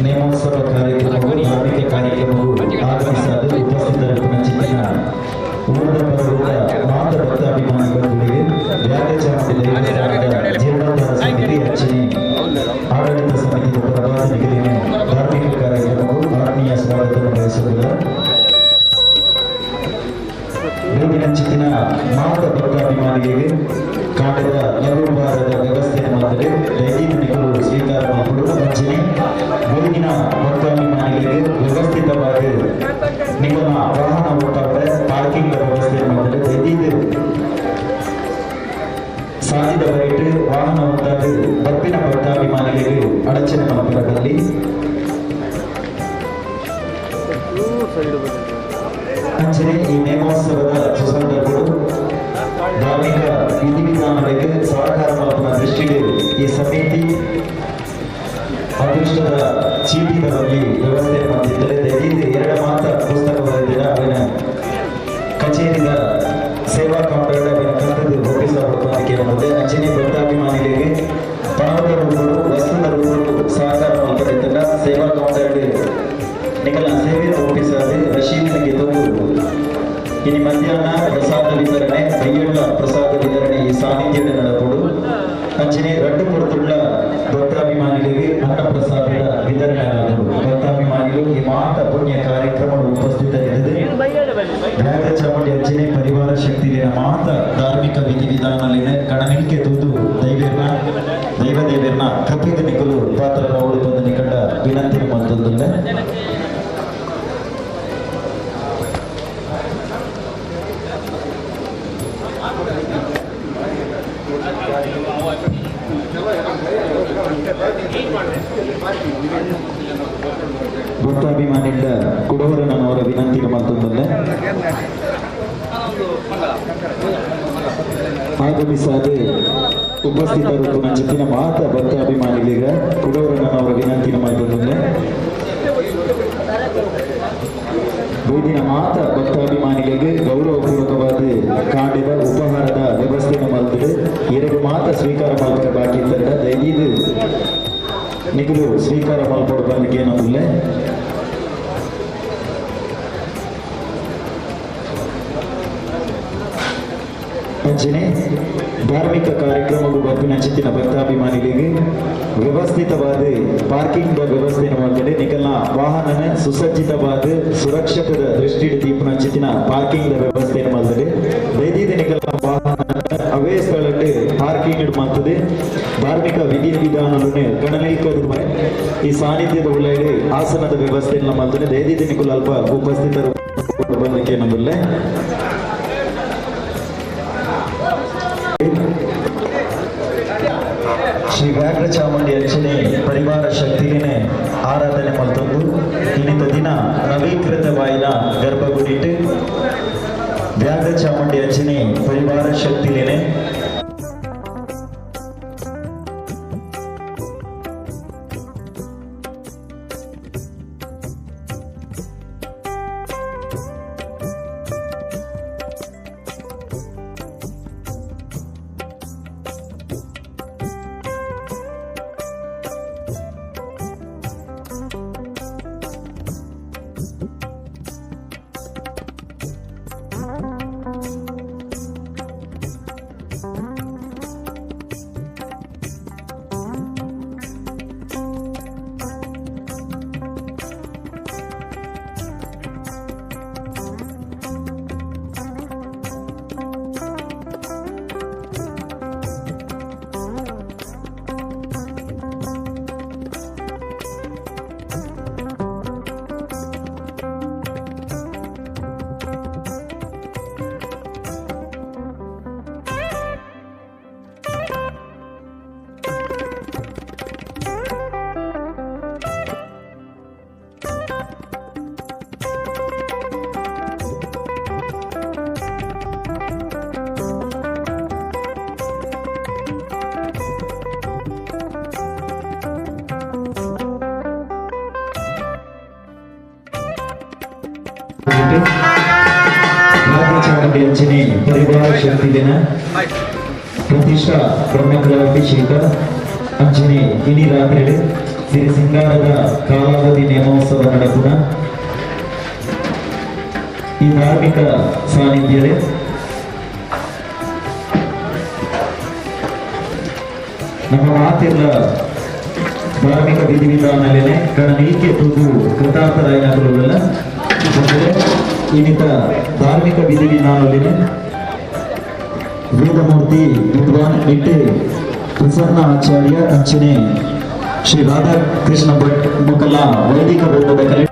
ನೇಮೋತ್ಸವ ಕಾರ್ಯಕ್ರಮವು ಧಾರ್ಮಿಕ ಕಾರ್ಯಕ್ರಮವು ಆಗಮಿಸಲು ಉಪಸ್ಥಿತರಿರುವ ಚಿತ್ತಿನ ಊರದ ಪರವೂರ ಮಾತ ಭಕ್ತಾಭಿಮಾನಿಗಳಿಗೆ ವ್ಯಾಘ್ರ ಚಾಮುಂಡಿ ದೇವಸ್ಥಾನದ ಜೀರ್ಣೋದ್ಧಾರ ಸಮಿತಿ ಅಂಚನೆ ಆಡಳಿತ ಸಮಿತಿ. ಅಡಚಣೆ ಮಲ್ಪರದಲ್ಲಿ ಅಂಚನೆ ಈ ನೇಮೋತ್ಸವದ ಸುಸಂದರ್ಭಗಳು ಧಾರ್ಮಿಕ ವಿಧಿವಿಧಾನಗಳಿಗೆ ಸಹಕಾರ ಮಲ್ಪುನ ದೃಷ್ಟಿಡ್ ಈ ಸಮಿತಿ ಅದೃಷ್ಟದ ಚೀಟಿಗಳಲ್ಲಿ ವ್ಯವಸ್ಥೆ ಮಾಡಿದ್ದರೆ ದಯವಿಟ್ಟು ಎರಡು ಮಾತ್ರ ಪುಸ್ತಕಗಳಿದ್ದೀರ ಅವನ ಕಚೇರಿದ ಸೇವಾ ಕೌಂಟರ್ ಅವನ ಕಂತದ್ದು ಒಪ್ಪಿಸಬೇಕು ಅಂತ ಕೇಳುತ್ತದೆ. ಅಂಚನೆ ಭಕ್ತಾಭಿಮಾನಿಗಳಿಗೆ ಪಣದ ರೂಪಗಳು ವಸ್ತುದ ರೂಪಗಳು ಸಹಕಾರ ಮಲ್ಪದಿತ್ತಲ್ಲ ಸೇವಾ ಕೌಂಟರ್ ನಿಕಲ ಸೇವೆ ಒಪ್ಪಿಸದೆ ರಶೀದಿನಿಗೆ ತಂದು ಇನ್ನು ಮಧ್ಯಾಹ್ನ ಪ್ರಸಾದ ವಿತರಣೆ ಬೈಯುಳ್ಳ ಪ್ರಸಾದ ವಿತರಣೆ ಈ ಸಾನ್ನಿಧ್ಯದ ನಡಪಡು. ಅಂಚನೆ ರಡ್ಡು ಕೊಡ್ತುಳ್ಳ ಭಕ್ತಾಭಿಮಾನಿಗಳಿಗೆ ಅನ್ನಪ್ರಸಾದದ ವಿತರಣೆ ಆದರು. ಭಕ್ತಾಭಿಮಾನಿಗಳು ಈ ಮಾತ ಪುಣ್ಯ ಕಾರ್ಯಕ್ರಮಗಳು ಉಪಸ್ಥಿತರಿದ್ದರೆ ವ್ಯಾಘ್ರ ಚಾಮುಂಡಿ ಅಂಚನೆ ಪರಿವಾರ ಶಕ್ತಿಲಿನ ಮಾತ ಧಾರ್ಮಿಕ ವಿಧಿವಿಧಾನಲಿನ ಕಣನಿಲ್ಕೆ ತೂದು ದೈವೇರ್ನ ದೈವದೇವೇರ್ನ ಕೃಪೆಗೆ ನಿಕಲು ಪಾತ್ರ ಬಂದು ನಿಕಂಡ ವಿನಂತಿ ಮತ್ತೊಂದಿಲ್ಲ. ಭಕ್ತಾಭಿಮಾನಿಗಳ ಕುಡವರಣ್ಣನವರ ವಿನಂತಿಗೆ ಮತ್ತೊಂದಲ್ಲ ಆಗಮಿಸಾದ ಉಪಸ್ಥಿತರು ನಂಚಿನ ಮಾತ ಭಕ್ತಾಭಿಮಾನಿಗಳಿಗೆ ಕುಡವರಣ್ಣನವರ ವಿನಂತಿನ ಮತ್ತೊಂದಲ್ಲ ಬೈದಿನ ಮಾತ ಭಕ್ತಾಭಿಮಾನಿಗಳಿಗೆ ಗೌರವಪೂರ್ವಕವಾದ ಕಾಂಡಿದ ಉಪಹಾರದ ವ್ಯವಸ್ಥೆಯನ್ನು ಮಾಡಿದರೆ ಎರಡು ಮಾತ ಸ್ವೀಕಾರ ಮಾಡ್ತಾರೆ ಬಾಕಿ ಇದ್ದಾರೆ. ದಯವಿದು ನಿಗಲು ಸ್ವೀಕಾರ ಮಲ್ಪಡು ಬಂದಿಗೆ ಏನೋದಿಲ್ಲ. ಅಂಚನೆ ಧಾರ್ಮಿಕ ಕಾರ್ಯಕ್ರಮಗಳು ಬರ್ಪಿನ ಚಿತ್ತಿನ ಭಕ್ತಾಭಿಮಾನಿಗಳಿಗೆ ವ್ಯವಸ್ಥಿತವಾದ ಪಾರ್ಕಿಂಗ್ ವ್ಯವಸ್ಥೆಯನ್ನು ಮಾಡಿದರೆ ನಿಕಲ್ನ ವಾಹನನ ಸುಸಜ್ಜಿತವಾದ ಸುರಕ್ಷತೆದ ದೃಷ್ಟಿಡ್ ದೀಪನ ಚಿತ್ತಿನ ಪಾರ್ಕಿಂಗ್ ವ್ಯವಸ್ಥೆಯನ್ನು ಮಾಡಿದರೆ ದೈದೀದ ನಿಕಲ್ನ ವಾಹನ ಅವೇ ಸ್ಥಳಕ್ಕೆ ಪಾರ್ಕಿಂಗ್ ಮಾಡ್ತದೆ. ಧಾರ್ಮಿಕ ವಿಧಿ ವಿಧಾನವನ್ನು ಗಣನೀಕರಿದ ಈ ಸಾನ್ನಿಧ್ಯದ ಒಳಗಡೆ ಆಸನದ ವ್ಯವಸ್ಥೆಯನ್ನು ಮಾಡಿದರೆ ದೈದೀದ ನಿಕುಲ್ ಅಲ್ಪ ಉಪಸ್ಥಿತರು ಬಂದಕ್ಕೆ ನಮ್ಮಲ್ಲೇ ಶ್ರೀ ವ್ಯಾಘ್ರ ಚಾಮುಂಡಿ ಅಂಚನೆ ಪರಿವಾರ ಶಕ್ತಿಗೆ ಆರಾಧನೆ ಮಲ್ತೊಂದು ಇನ್ನಿತ ದಿನ ನವೀಕೃತವಾಯಿನ ಗರ್ಭಗುಡಿಟ್ಟು ವ್ಯಾಘ್ರ ಚಾಮುಂಡಿ ಅಂಚನೆ ಪರಿವಾರ ಶಕ್ತಿಲೇನೆ ಅಂಚನೆ ಪರಿವಾರ ಶಕ್ತಿ ದಿನ ಪ್ರತಿಷ್ಠಾ ಬ್ರಹ್ಮಕಲಾಭಿಷೇಕ ಅಂಚನೆ ಇಡೀ ರಾತ್ರಿ ಸಿರಿ ಸಿಂಗಾರದ ಕಾಲಾವಧಿ ನೇಮೋತ್ಸವ ನಡೆಪುನ ಈ ಧಾರ್ಮಿಕ ಸಾನ್ನಿಧ್ಯವೇ ನಮ್ಮ ಮಾತೆಲ್ಲ ಧಾರ್ಮಿಕ ವಿಧಿವಿಧಾನಲೇನೆ ಕಣನೀಕೆ ತೂಗು ಕೃತಾರ್ಥರಾಯಿನಲ್ಲ ಇನ್ನಿತ ಧಾರ್ಮಿಕ ವಿಧಿವಿಧಾನಲೇನೆ ವೇದಮೂರ್ತಿ ವಿದ್ವಾನ್ ನಿಟ್ಟೆ ಪ್ರಸನ್ನ ಆಚಾರ್ಯ ಅಂಚನೆ ಶ್ರೀ ರಾಧಾಕೃಷ್ಣ ಭಟ್ ಮುಕಲ ವೈದಿಕ ವೃಂದದ ಕಲೆ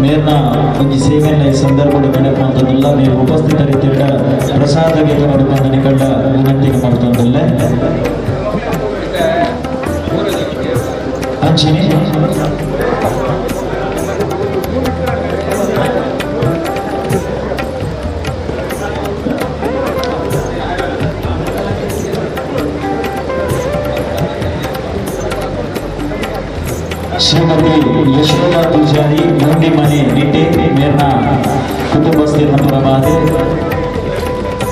ಮೇರ್ನ ಒಂಜಿ ಸೇವೆನ ಈ ಸಂದರ್ಭದ ನೆನಪುವಂಥದ್ದಲ್ಲ ನೀವು ಉಪಸ್ಥಿತರಿದ್ದ ಪ್ರಸಾದ ಗೀತ ನಿಕಂಡ ವಿನಂತಿ ಮಾಡ್ತಂದಿಲ್ಲ ಅಂಚಿನಿ ಶ್ರೀಮತಿ ಯಶೋಧ ಪೂಜಾರಿ ಮುಂಡಿಮನೆ ನಿಟ್ಟೆ ಮೇರ್ನ ಕುಟುಂಬಸ್ಥರ ಪರವಾದ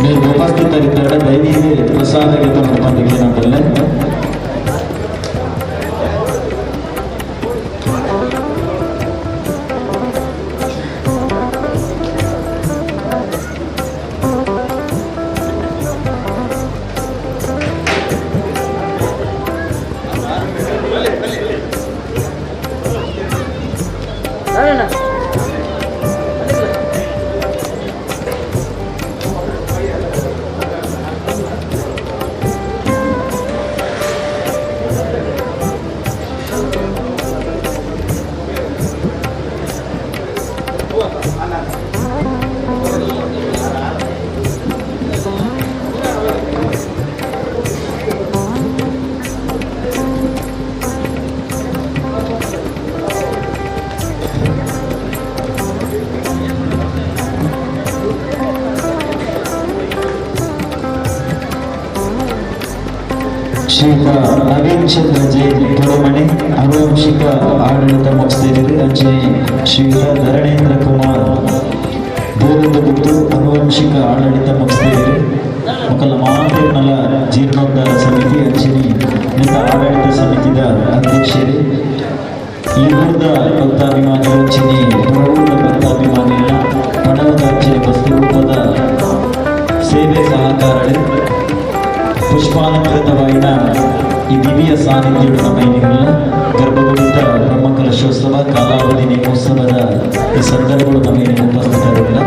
మీరు ఉపస్థిತರಿದ್ದರೆ ದಯವಿಟ್ಟು ಪ್ರಸಾದಕ್ಕೆ ತಮ್ಮ ಏನಂತಲ್ಲ ಶ್ರೀಯುತ ನವೀನ್ ಚಂದ್ರ ಜೈನ್ ತೊಡಮಣೆ ಆನುವಂಶಿಕ ಆಡಳಿತ ಮುಗಿಸ್ತಿದ್ದೀರಿ. ಅಂಚೆ ಶ್ರೀಯುತ ಧರಣೇಂದ್ರ ಕುಮಾರ್ ಬೋಧದ ಗುಟ್ಟು ಆನುವಂಶಿಕ ಆಡಳಿತ ಮುಗಿಸ್ತಿದ್ದೀರಿ. ಮಕ್ಕಳ ಮಾತೇನಲ್ಲ ಜೀರ್ಣೋದ್ಧಾರ ಸಮಿತಿ ಅಂಚಿನಿ ನಿಂತ ಆಡಳಿತ ಸಮಿತಿದ ಅಧ್ಯಕ್ಷರೇ, ಈ ಊರದ ಭಕ್ತಾಭಿಮಾನಿಗಳು ಅಂಚಿನಿ ಹೊರಊರದ ಭಕ್ತಾಭಿಮಾನಿಗಳ ಪಣವದ ಅಂಚಿನ ವಸ್ತು ರೂಪದ ಸೇವೆ ಸಹಕಾರಗಳು ಪುಷ್ಪಾಲಂಕೃತವಾಯಿನ ಈ ದಿವ್ಯ ಸಾನ್ನಿಧ್ಯದ ಮೈನಿಗಳ ಗರ್ಭಗುಡಿತ ಬ್ರಹ್ಮಕಲಶೋತ್ಸವ ಕಾಲಾವಧಿ ನೇಮೋತ್ಸವದ ಈ ಸಂದರ್ಭಗಳು ನಮಗೆ ಉಪಸ್ಥಿತರಿಲ್ಲ.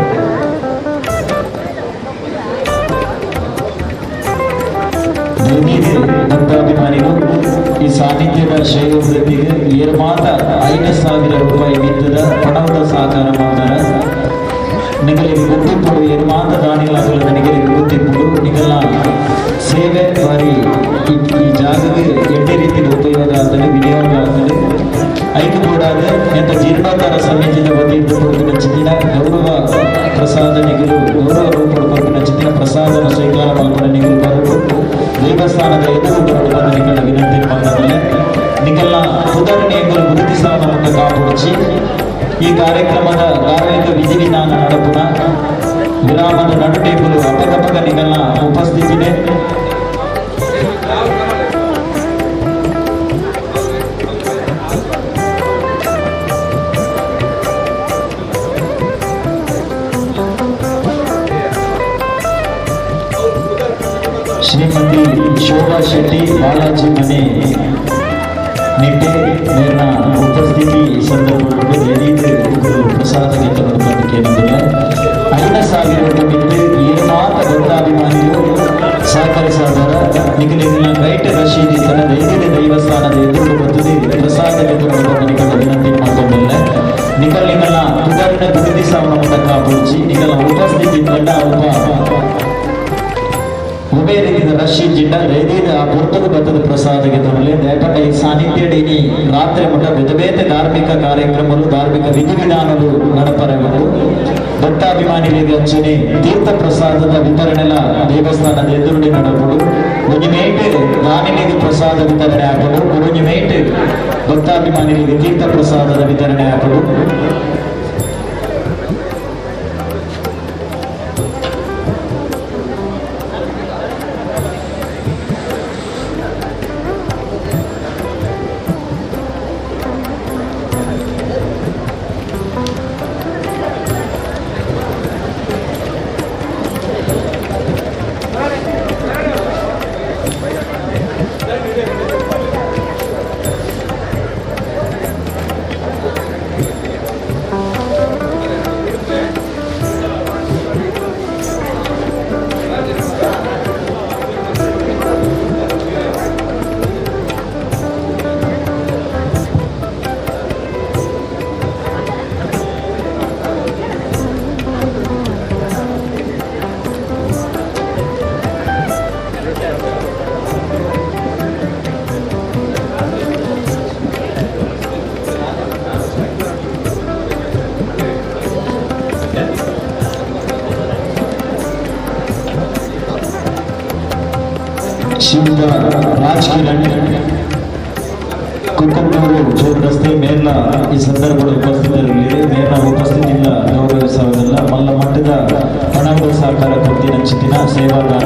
ದೈನಿಕ ಭಕ್ತಾಭಿಮಾನಿಗಳು ಈ ಸಾನ್ನಿಧ್ಯದ ಶ್ರೇಯೋಭಿವೃದ್ಧಿಗೆ ಏರ್ಮಾತ 5,000 ರೂಪಾಯಿ ಮಿತ್ತದ ಪಣವದ ಸಹಕಾರ ಮಾಡ್ತಾರೆ. ನಿಗಲಿಗೆ ಗೊತ್ತಿಪ್ಪುಡು ಏರ್ಮಾತ ದಾನಿಗಳಾಗಲ್ಲ ನಿಗಲಿಗೆ ಗೊತ್ತಿಪ್ಪುಡು ನಿಗಲ ಸೇವೆ ಬಾರಿ ಈ ಜಾಗಕ್ಕೆ ಎಡ್ಡೆ ರೀತಿಯ ಉಪಯೋಗ ಆಗ್ತದೆ, ವಿನಿಯೋಗ ಆಗ್ತದೆ. ಐದು ಕೂಡಾದ ಎಂತ ಜೀರ್ಣೋದ್ಧಾರ ಸಮಿತಿಯ ವತಿಯಿಂದ ಕೊಡುತ್ತಿನ ಚಿತ್ತಿನ ಗೌರವ ಪ್ರಸಾದ ನಿಗಲು ಗೌರವ ರೂಪದ ಕೊಡುತ್ತಿನ ಚಿತ್ತಿನ ಪ್ರಸಾದನ ಸ್ವೀಕಾರ ಮಲ್ಪನ ನಿಗಲು ಬರಡು ದೇವಸ್ಥಾನದ ಎದುರು ಬರಡು ಬಂದ ನಿಗಲ ವಿನಂತಿ ಮಾಡ್ತಾರೆ. ನಿಗಲ್ನ ಉದಾಹರಣೆಯನ್ನು ಗುರುತಿಸಾದ ಮುಖ ಕಾಪುಡಿಸಿ ಈ ಕಾರ್ಯಕ್ರಮದ ಧಾರ್ಮಿಕ ವಿಧಿವಿಧಾನ ನಡಪುನ ವಿರಾಮದ ನಡು ಟೇಬಲ್ ಅಪಗಪಕ ನಿಗಲ್ನ ಉಪಸ್ಥಿತಿದೆ. ಶ್ರೀಮತಿ ಶೋಭಾ ಶೆಟ್ಟಿ ಬಾಲಾಜಿ ಮನೆ ನಿಟ್ಟೆ ಮೇರ್ನ ಉಪಸ್ಥಿತಿ ಸಂದರ್ಭದಲ್ಲಿ ದಯವಿಟ್ಟು ಪ್ರಸಾದಕ್ಕೆ ತಗೊಂಡು 5,000 ರೂಪಾಯಿ ಏರ್ಮಾತ ಭಕ್ತಾಭಿಮಾನಿಗಳು ಸಹಕರಿಸಾದಾರ ನಿಗಲಿನ ರೈಟ್ ರಶೀದಿ ತನ್ನ ದೈವಿಕ ದೇವಸ್ಥಾನದ ಎದುರು ಬರ್ತದೆ ಪ್ರಸಾದಕ್ಕೆ ತಗೊಂಡು ನಿಗಲ ವಿನಂತಿ ಮಾಡ್ಕೊಂಡಿಲ್ಲ. ನಿಗಲ್ ನಿಗಲ ಪುದರ್ನ ಗುರುತಿಸಾವನ ಮೂಲಕ ಪೂಜಿ ನಿಗಲ ಉಪಸ್ಥಿತಿ ಕಂಡ ಒಬ್ಬ ಉಭಯ ರೀತಿಯ ರಶಿ ಜಿಂಡ ದೈದೀದ ಆ ಪುರ್ತಕ ಬತ್ತದ ಪ್ರಸಾದಕ್ಕೆ ತರಲಿ ದಯಪಟ್ಟ ಈ ಸಾನ್ನಿಧ್ಯಡಿನಿ ರಾತ್ರಿ ಮುಟ್ಟ ಬೇತೆ ಬೇತೆ ಧಾರ್ಮಿಕ ಕಾರ್ಯಕ್ರಮಗಳು ಧಾರ್ಮಿಕ ವಿಧಿವಿಧಾನಗಳು ನಡಪರಬಹುದು. ಭಕ್ತಾಭಿಮಾನಿ ಭಕ್ತಾಭಿಮಾನಿಗಳಿಗೆ ಅಂಚನೆ ತೀರ್ಥ ಪ್ರಸಾದದ ವಿತರಣೆಲ ದೇವಸ್ಥಾನದ ಎದುರುಡೆ ನಡಪಡು. ಒಂಜಿ ಮೇಟ್ ದಾನಿಗಳಿಗೆ ಪ್ರಸಾದ ವಿತರಣೆ ಆಪಡು, ಒಂಜಿ ಮೇಟ್ ಭಕ್ತಾಭಿಮಾನಿಗಳಿಗೆ ತೀರ್ಥ ಪ್ರಸಾದದ ವಿತರಣೆ ಆಪಡು. ಶಿವದ ರಾಜ್ ಕಿರಣ್ ಕುಕ್ಕನೂರು ಚೌಕ್ ರಸ್ತೆ ಮೇರ್ಲ ಈ ಸಂದರ್ಭದಲ್ಲಿ ಉಪಸ್ಥಿತರಿರಲಿದೆ. ಮೇರ್ನ ಉಪಸ್ಥಿತಿಯಿಂದ ಗೌರವಿಸುವುದಲ್ಲ ಮಲ್ಲ ಮಟ್ಟದ ಹಣದ ಸಹಕಾರ ಕೊಡ್ತಿನ ಚಿತ್ತಿನ ಸೇವಾದಾನ.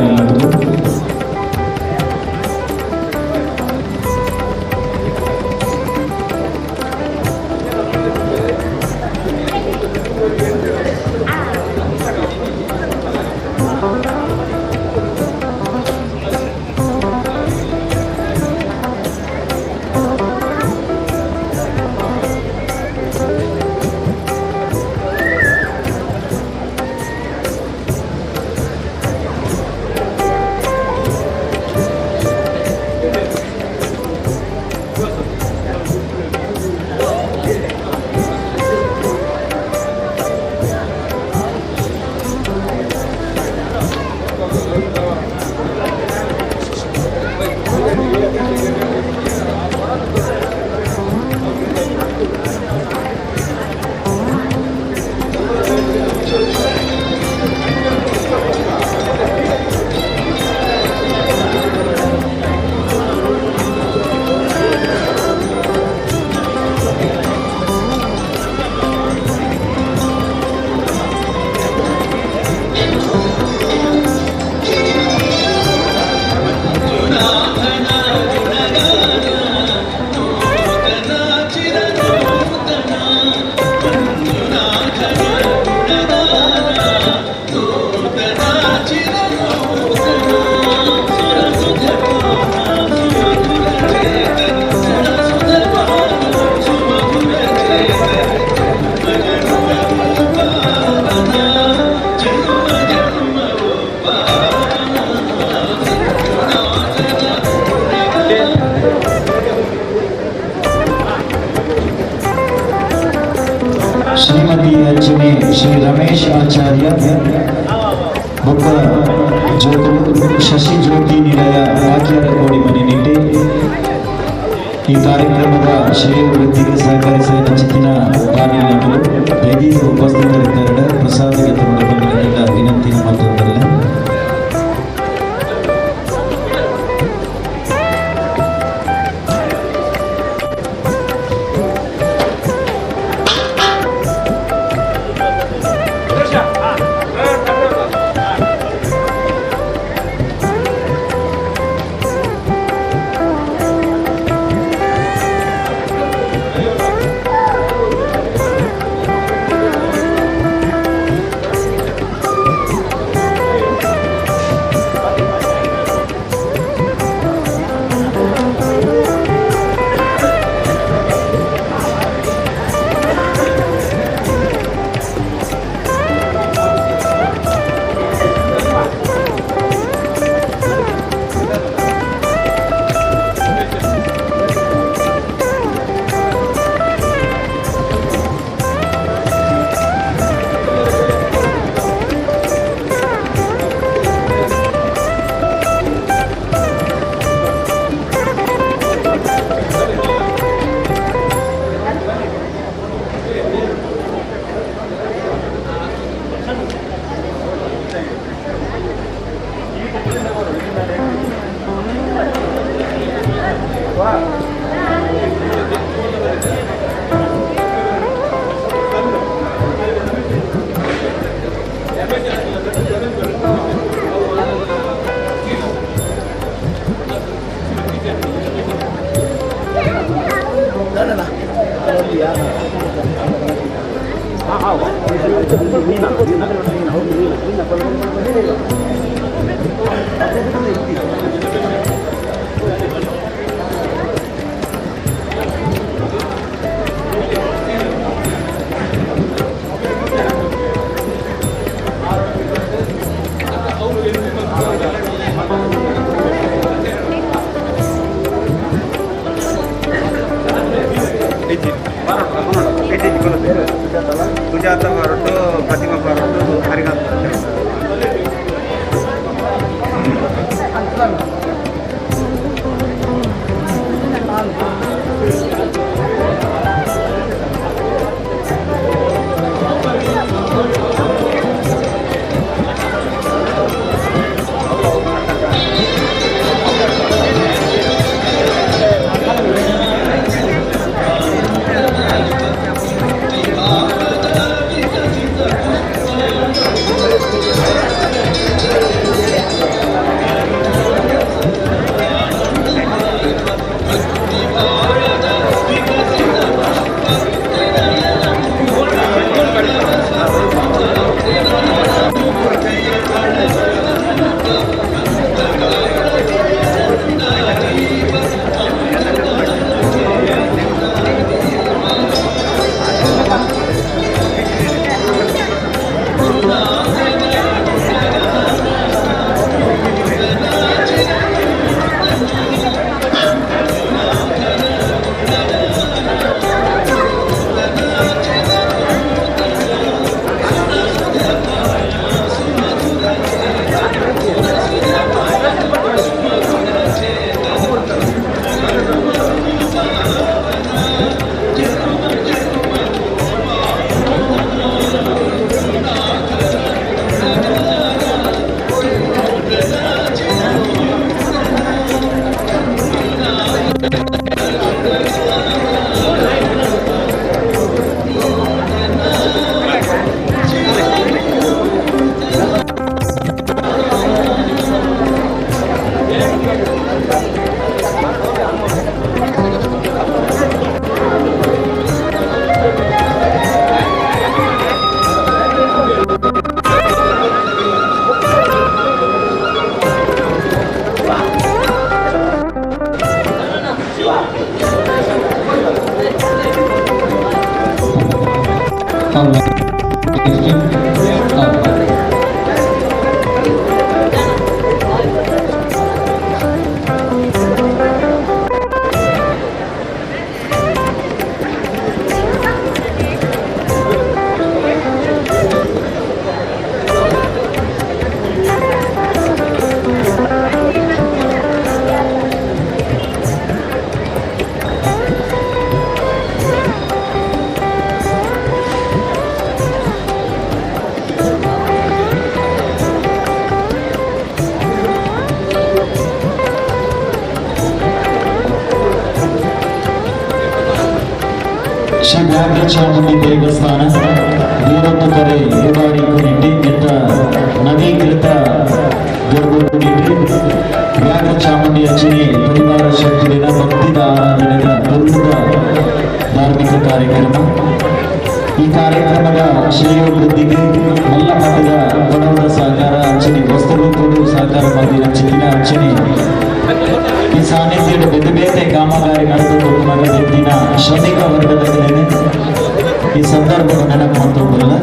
ಶ್ರೀಮತಿ ಅಂಚನೆ ಶ್ರೀ ರಮೇಶ್ ಆಚಾರ್ಯ ಬೊಕ್ಕ ಜೋಕುಲು ಶಶಿ ಜ್ಯೋತಿ ನಿಲಯ ವಾಕ್ಯರ ಕೋಡಿ ಮನೆ ನಿಟ್ಟೆ ಈ ಕಾರ್ಯಕ್ರಮದ ಶ್ರೇಯ ವೃತ್ತಿಗೆ ಸಹಕರಿಸಿದ ಚಿತ್ತಿನ ದಾನಿಗಳು ದೈಹಿಕ ಉಪಸ್ಥಿತರಿದ್ದಾರೆ. ಪ್ರಸಾದಕ್ಕೆ ತಮ್ಮ ವಿನಂತಿ ಮತ್ತೊಂದಲ್ಲ. ಸುಜಾತ ಹೊರಟು ಪ್ರತಿಮಾ ಹೊರಟು ಹರಿನಾಥ್. ಶ್ರೀ ವ್ಯಾಘ್ರಚಾಮುಂಡಿ ದೇವಸ್ಥಾನ ದೇವೊಂದು ಕರೆ ಉಡಾರಿ ಕುನಿಟ್ಟಿ ಎಂತ ನವೀಕೃತ ಗರ್ಭಗುಡಿಟ್ಟು ವ್ಯಾಘ್ರಚಾಮುಂಡಿ ಅರ್ಚನೆ ಪರಿವಾರ ಶಕ್ತಿಯ ಭಕ್ತಿದ ಆರಾಧನೆಯ ಪ್ರಮುಖ ಧಾರ್ಮಿಕ ಕಾರ್ಯಕ್ರಮ. ಈ ಕಾರ್ಯಕ್ರಮದ ಶ್ರೇಯೋಭಿವೃದ್ಧಿಗೆ ಮಲ್ಲ ಮಟ್ಟದ ಬಡವರ ಸಹಕಾರ ಅರ್ಚನೆ ವಸ್ತುಗಳು ಸಹಕಾರ ಮಾಡಿದ ಚಿನ್ನ ಅರ್ಚನೆ ಈ ಸಾನ್ನಿಧ್ಯದ ಬೇರೆ ಬೇರೆ ಕಾಮಗಾರಿ ನಡೆದು ದಿನ ಶ್ರಮಿಕ ವರ್ಗದ ಈ ಸಂದರ್ಭದ ನೆನಪು ಮಂತೊಂದಿಲ್ಲ.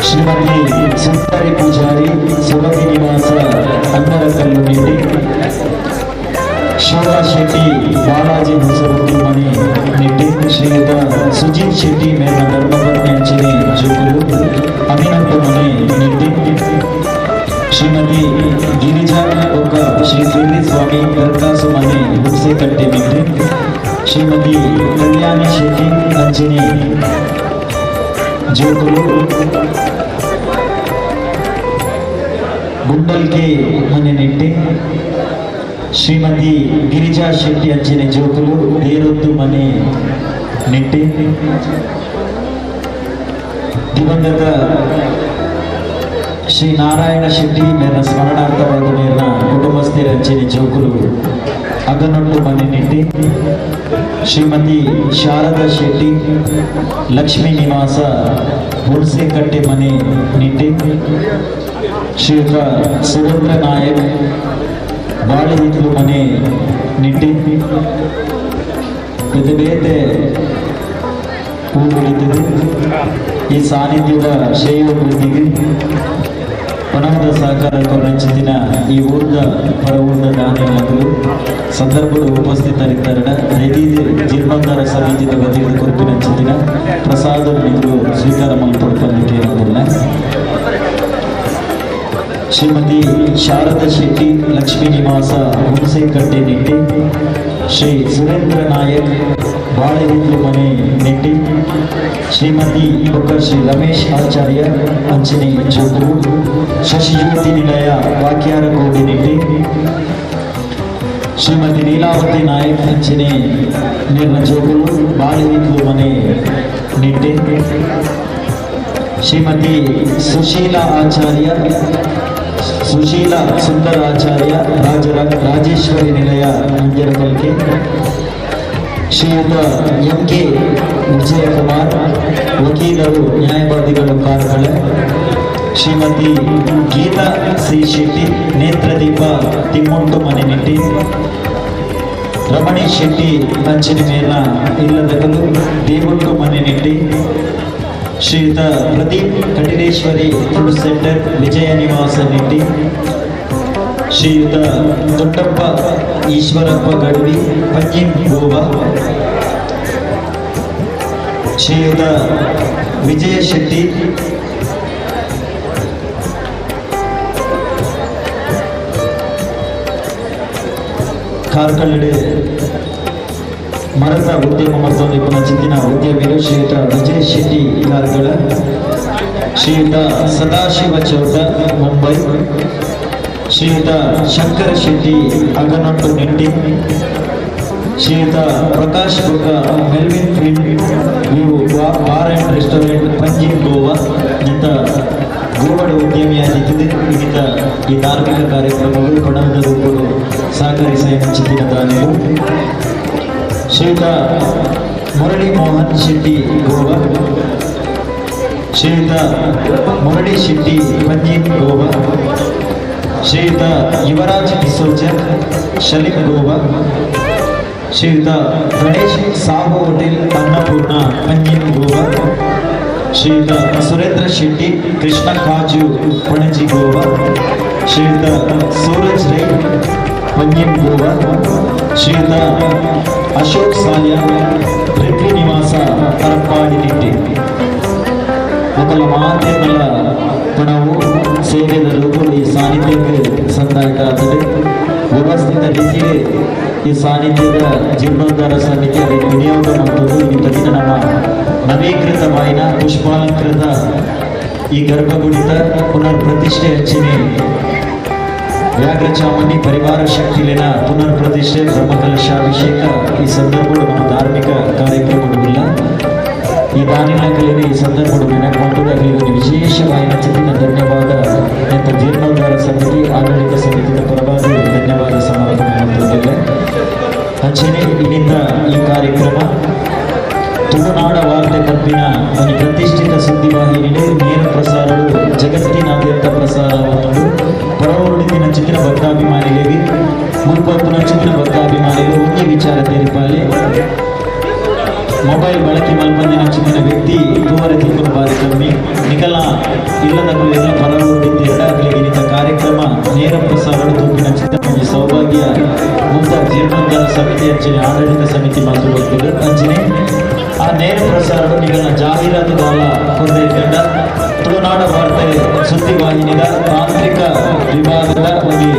ಶ್ರೀಮತಿ ಸುಂದರಿ ಪೂಜಾರಿ ಸುರಭಿ ನಿವಾಸ ಅನ್ನರಕಲ್ಲು ನೀಡಿ, ಶೋಭಾ ಶೆಟ್ಟಿ ಬಾಲಾಜಿ ಹೊಸರೊಟ್ಟಿ ಮನೆ ನಿಟ್ಟಿ, ಶ್ರೀಯುತ ಸುಜಿತ್ ಶೆಟ್ಟಿ ಮೇಲಿನ ಧರ್ಮಪತ್ನಿ ಅಂಚನೆ ಜೋಗುಲು ಅಭಿನಂದ ಮನೆ ನಿಟ್ಟಿ, ಶ್ರೀಮತಿ ಗಿರಿಜಾ ಒಕ್ಕ ಶ್ರೀ ಕೀರ್ತಿ ಸ್ವಾಮಿ ದರ್ಗಾಸು ಮನೆ ಹುಣಸೆಕಟ್ಟೆ ನಿಟ್ಟಿ, ಶ್ರೀಮತಿ ಕಲ್ಯಾಣಿ ಶೆಟ್ಟಿ ಅಂಜನಿ ಜೋಗುಲು ಗುಂಡಲ್ಕೆ ಮನೆ ನಿಟ್ಟಿ, ಶ್ರೀಮತಿ ಗಿರಿಜಾ ಶೆಟ್ಟಿ ಅಂಚಿನ ಜೋಕುಲು ದೇರೊತ್ತು ಮನೆ ನಿಟ್ಟಿ, ದಿವಂಗತ ಶ್ರೀ ನಾರಾಯಣ ಶೆಟ್ಟಿ ಮೇರ ಸ್ಮರಣಾರ್ಥವಾದ ಮೇರಿನ ಕುಟುಂಬಸ್ಥರ ಅಂಚಿನ ಜೋಕುಲು ಅಗನೊಟ್ಟು ಮನೆ ನಿಟ್ಟಿ ಶ್ರೀಮತಿ ಶಾರದಾ ಶೆಟ್ಟಿ ಲಕ್ಷ್ಮೀ ನಿವಾಸ ಹುಣಸೆಕಟ್ಟೆ ಮನೆ ನಿಟ್ಟಿ ಶ್ರೀಯುತ ಸುರೇಂದ್ರ ನಾಯಕ್ ಬಾಳೆಹಿತ್ಲು ಮನೆ ನಿಟ್ಟಿ ಬೇತೆ ಬೇತೆ ಹೂಗಳಿದ್ದುದು ಈ ಸಾನ್ನಿಧ್ಯದ ಶ್ರೇಯೋಭಿವೃದ್ಧಿಗೆ ಪಣವದ ಸಹಕಾರ ಕೊರಂಚಿನ ಈ ಊರ್ದ ಪರ ಊರ್ದ ದಾನಿಗಳು ಸಂದರ್ಭದ ಉಪಸ್ಥಿತರಿದ್ದಾರೆ. ದೈದೀದ ಜೀರ್ಣೋದ್ಧಾರ ಸಮಿತಿಯ ವತಿಯಿಂದ ಕೊರಪಿನಂಚಿನ ಪ್ರಸಾದ ನಿಗರು ಸ್ವೀಕಾರ ಮಲ್ಪಡ್ಪಂದಿಕೆ ಇರೋದಿಲ್ಲ. ಶ್ರೀಮತಿ ಶಾರದಾ ಶೆಟ್ಟಿ ಲಕ್ಷ್ಮೀ ನಿವಾಸ ಹುಣಸೆಕಟ್ಟೆ ನಿಟ್ಟಿ ಶ್ರೀ ಸುರೇಂದ್ರ ನಾಯಕ್ ಬಾಳೆಹಿತ್ಲು ಮನೆ ನಿಟ್ಟಿ ಶ್ರೀಮತಿ ಬೊಕ್ಕ ಶ್ರೀ ರಮೇಶ್ ಆಚಾರ್ಯ ಅಂಚಿನಿ ಜೋಗರು ಶಶಿಜ್ಯೋತಿ ನಿಲಯ ವಾಕ್ಯಾರ ಕೋಡಿ ನಿಟ್ಟಿ ಶ್ರೀಮತಿ ನೀಲಾವತಿ ನಾಯಕ್ ಅಂಚಿನಿ ನಿರ್ನ ಜೋಗರು ಬಾಳೆಹಿತ್ಲು ಮನೆ ನಿಟ್ಟಿ ಶ್ರೀಮತಿ ಸುಶೀಲಾ ಆಚಾರ್ಯ ಸುಶೀಲಾ ಸುಂದರ ಆಚಾರ್ಯ ರಾಜೇಶ್ವರಿ ನಿಲಯ ನಂಜರಕಲ್ಕೆ ಶ್ರೀಯುತ ಎಂ ಕೆ ವಿಜಯಕುಮಾರ್ ವಕೀಲರು ನ್ಯಾಯವಾದಿಗಳು ಕಾರ್ಕಳ ಶ್ರೀಮತಿ ಗೀತಾ ಸಿ ಶೆಟ್ಟಿ ನೇತ್ರದೀಪ ತಿಮ್ಮುಂಟು ಮನೆ ನಿಟ್ಟಿ ರಮಣಿ ಶೆಟ್ಟಿ ಅಂಚಿನ ಮೇಲ ಇಲ್ಲದಗಲು ದೇವುಂಟು ಮನೆ ನಿಟ್ಟಿ ಶ್ರೀಯುತ ಪ್ರದೀಪ್ ಕಟಿಲೇಶ್ವರಿ ಫುಡ್ ಸೆಂಟರ್ ವಿಜಯ ನಿವಾಸ ನಿಟ್ಟಿ ಶ್ರೀಯುತ ದೊಡ್ಡಪ್ಪ ಈಶ್ವರಪ್ಪ ಗಡ್ವಿ ಪಂಜಿಮ್ ಗೋವಾ ಶ್ರೀಯುತ ವಿಜಯ ಶೆಟ್ಟಿ ಕಾರ್ಕಳಡೆ ಮರದ ಉದ್ಯಮ ಮತ್ತು ನಿಪುಣ ಚಿಂತಿನ ಉದ್ಯಮಿಗಳು ಶ್ರೀಯುತ ವಿಜಯ ಶೆಟ್ಟಿ ಕಾರ್ಕಳ ಶ್ರೀಯುತ ಸದಾಶಿವ ಚೌಟ ಮುಂಬೈ ಶ್ರೀಯುತ ಶಂಕರ ಶೆಟ್ಟಿ ಅಗನೊಟ್ಟು ನಿಟ್ಟಿ ಶ್ರೀಯುತ ಪ್ರಕಾಶ್ ಬೊಕ್ಕ ಮೆಲ್ವಿನ್ ಫಿನ್ ಇವು bar and restaurant Panjim Goa ಇಂಥ ಗೋವಾಡ ಉದ್ಯಮಿಯಾಗಿದ್ದು ಇಂಥ ಈ ಧಾರ್ಮಿಕ ಕಾರ್ಯಕ್ರಮಗಳು ಪಣದ ರೂಪಗಳು ಸಹಕರಿಸ ಚಿತ್ತಿನ ದಾನಿಗಳು ಶ್ರೀಯುತ ಮುರಳಿ ಮೋಹನ್ ಶೆಟ್ಟಿ ಗೋವಾ ಶ್ರೀಯುತ ಮುರಳಿ ಶೆಟ್ಟಿ ಪಂಜಿಮ್ ಗೋವಾ ಶ್ರೀಯುತ ಯುವರಾಜ್ ಡಿಸೋಜ ಶಲೀಂ ಗೋವಾ ಶ್ರೀಯುತ ಗಣೇಶ್ ಸಾಹು ಹೋಟೆಲ್ ಅನ್ನಪೂರ್ಣ ಪಂಜಿಮ್ ಗೋವಾ ಶ್ರೀಯುತ ಸುರೇಂದ್ರ ಶೆಟ್ಟಿ ಕೃಷ್ಣ ಕಾಜು ಪಣಜಿ ಗೋವಾ ಶ್ರೀಯುತ ಸೂರಜ್ ರೈ ಪಂಜಿಮ್ ಗೋವಾ ಶ್ರೀಯುತ ಅಶೋಕ್ ಸಾಲ್ಯ ಪೃಥ್ವಿ ನಿವಾಸ ತರಪ್ಪಾಡಿ ನಿಟ್ಟಿ ఒకళ్ళ ಮಾಧ್ಯಮల ಪಣವು ಸೇವೆದ ರೂಪಗಳು ಈ ಸಾನ್ನಿಧ್ಯಕ್ಕೆ ಸಂದಾಯಕ ಆಗ್ತದೆ. ವ್ಯವಸ್ಥಿತ ರೀತಿಯಲ್ಲಿ ಈ ಸಾನ್ನಿಧ್ಯದ ಜೀರ್ಣೋದ್ಧಾರ ಸಮಿತಿ ಅದಕ್ಕೆ ವಿನಿಯೋಗ ಮಾಡುವುದು. ಇಂಥ ದಿನ ನಮ್ಮ ನವೀಕೃತವಾಯಿನ ಪುಷ್ಪಾಲಂಕೃತ ಈ ಗರ್ಭಗುಡಿತ ಪುನರ್ ಪ್ರತಿಷ್ಠೆ ಅರ್ಚನೆ ವ್ಯಾಘ್ರಚಾಮುಂಡಿ ಪರಿವಾರ ಶಕ್ತಿಲಿನ ಪುನರ್ ಪ್ರತಿಷ್ಠೆ ಬ್ರಹ್ಮಕಲಶಾಭಿಷೇಕ ಈ ಸಂದರ್ಭಗಳು ನಮ್ಮ ಧಾರ್ಮಿಕ ಕಾರ್ಯಕ್ರಮಗಳಿಲ್ಲ. ಈ ದಾನಿಲಕಲಿನ ಈ ಸಂದರ್ಭಗಳು ನೆನಪು ಅಗಲಿ ವಿಶೇಷವಾಗಿ ಚಿತ್ತಿನ ಧನ್ಯವಾದ ಎಂತ ಜೀರ್ಣೋದ್ಧಾರ ಸಮಿತಿ ಆಡಳಿತ ಸಮಿತಿಯ ಪರವಾಗಿ ಧನ್ಯವಾದ ಸಮರ್ಪಣೆ ಮಾಡುತ್ತಿದ್ದೇವೆ. ಅಂಚನೆ ಇಲ್ಲಿಂದ ಈ ಕಾರ್ಯಕ್ರಮ ತುಳುನಾಡ ವಾರ್ತೆ ಕಬ್ಬಿನ ಒಂದು ಪ್ರತಿಷ್ಠಿತ ಸುದ್ದಿವಾಹಿನಿಗೆ ನೇರ ಪ್ರಸಾರವು ಜಗತ್ತಿನಾದ್ಯಂತ ಪ್ರಸಾರವಾದವು. ಪರವರುಡಿತಿನ ಚಿತ್ರ ಭಕ್ತಾಭಿಮಾನಿಗಳಿಗೆ ಮುಲ್ಪಪ್ಪನ ಚಿತ್ರ ಭಕ್ತಾಭಿಮಾನಿಗಳು ಒಂದೇ ವಿಚಾರ ತೆರಿಪಾಲೆ ಮೊಬೈಲ್ ಬಳಕೆ ಮಲ್ಪಂದಿನ ಚಿತ್ತಿನ ವ್ಯಕ್ತಿ ತೂವರೆ ತಿಂಗಳು ಬಾರಿ ಕಮ್ಮಿ ನಿಕಲ ಇಲ್ಲದ ಎಲ್ಲ ಪರವರುಡಿದ್ದ ಅಗಲಿಗೆ ಕಾರ್ಯಕ್ರಮ ನೇರ ಪ್ರಸಾರ ತೂಪಿನ ಚಿತ್ರ ಸೌಭಾಗ್ಯ ಮುಕ್ತ ಜೀರ್ಣೋದ್ಧಾರ ಸಮಿತಿ ಅಂಚನೆ ಆಡಳಿತ ಸಮಿತಿ ಮಾತು ಹೋಗ್ತದೆ. ಅಂಚನೆ ಆ ನೇರ ಪ್ರಸಾರ ನಿಗಲ ಜಾಹೀರಾತುದಾರ ಕೊಂಡೊಯ್ಕೊಂಡ ತುಳುನಾಡ ವಾರ್ತೆ ಸುದ್ದಿವಾಹಿನಿಯ ತಾಂತ್ರಿಕ ವಿಭಾಗದ ಒಂದು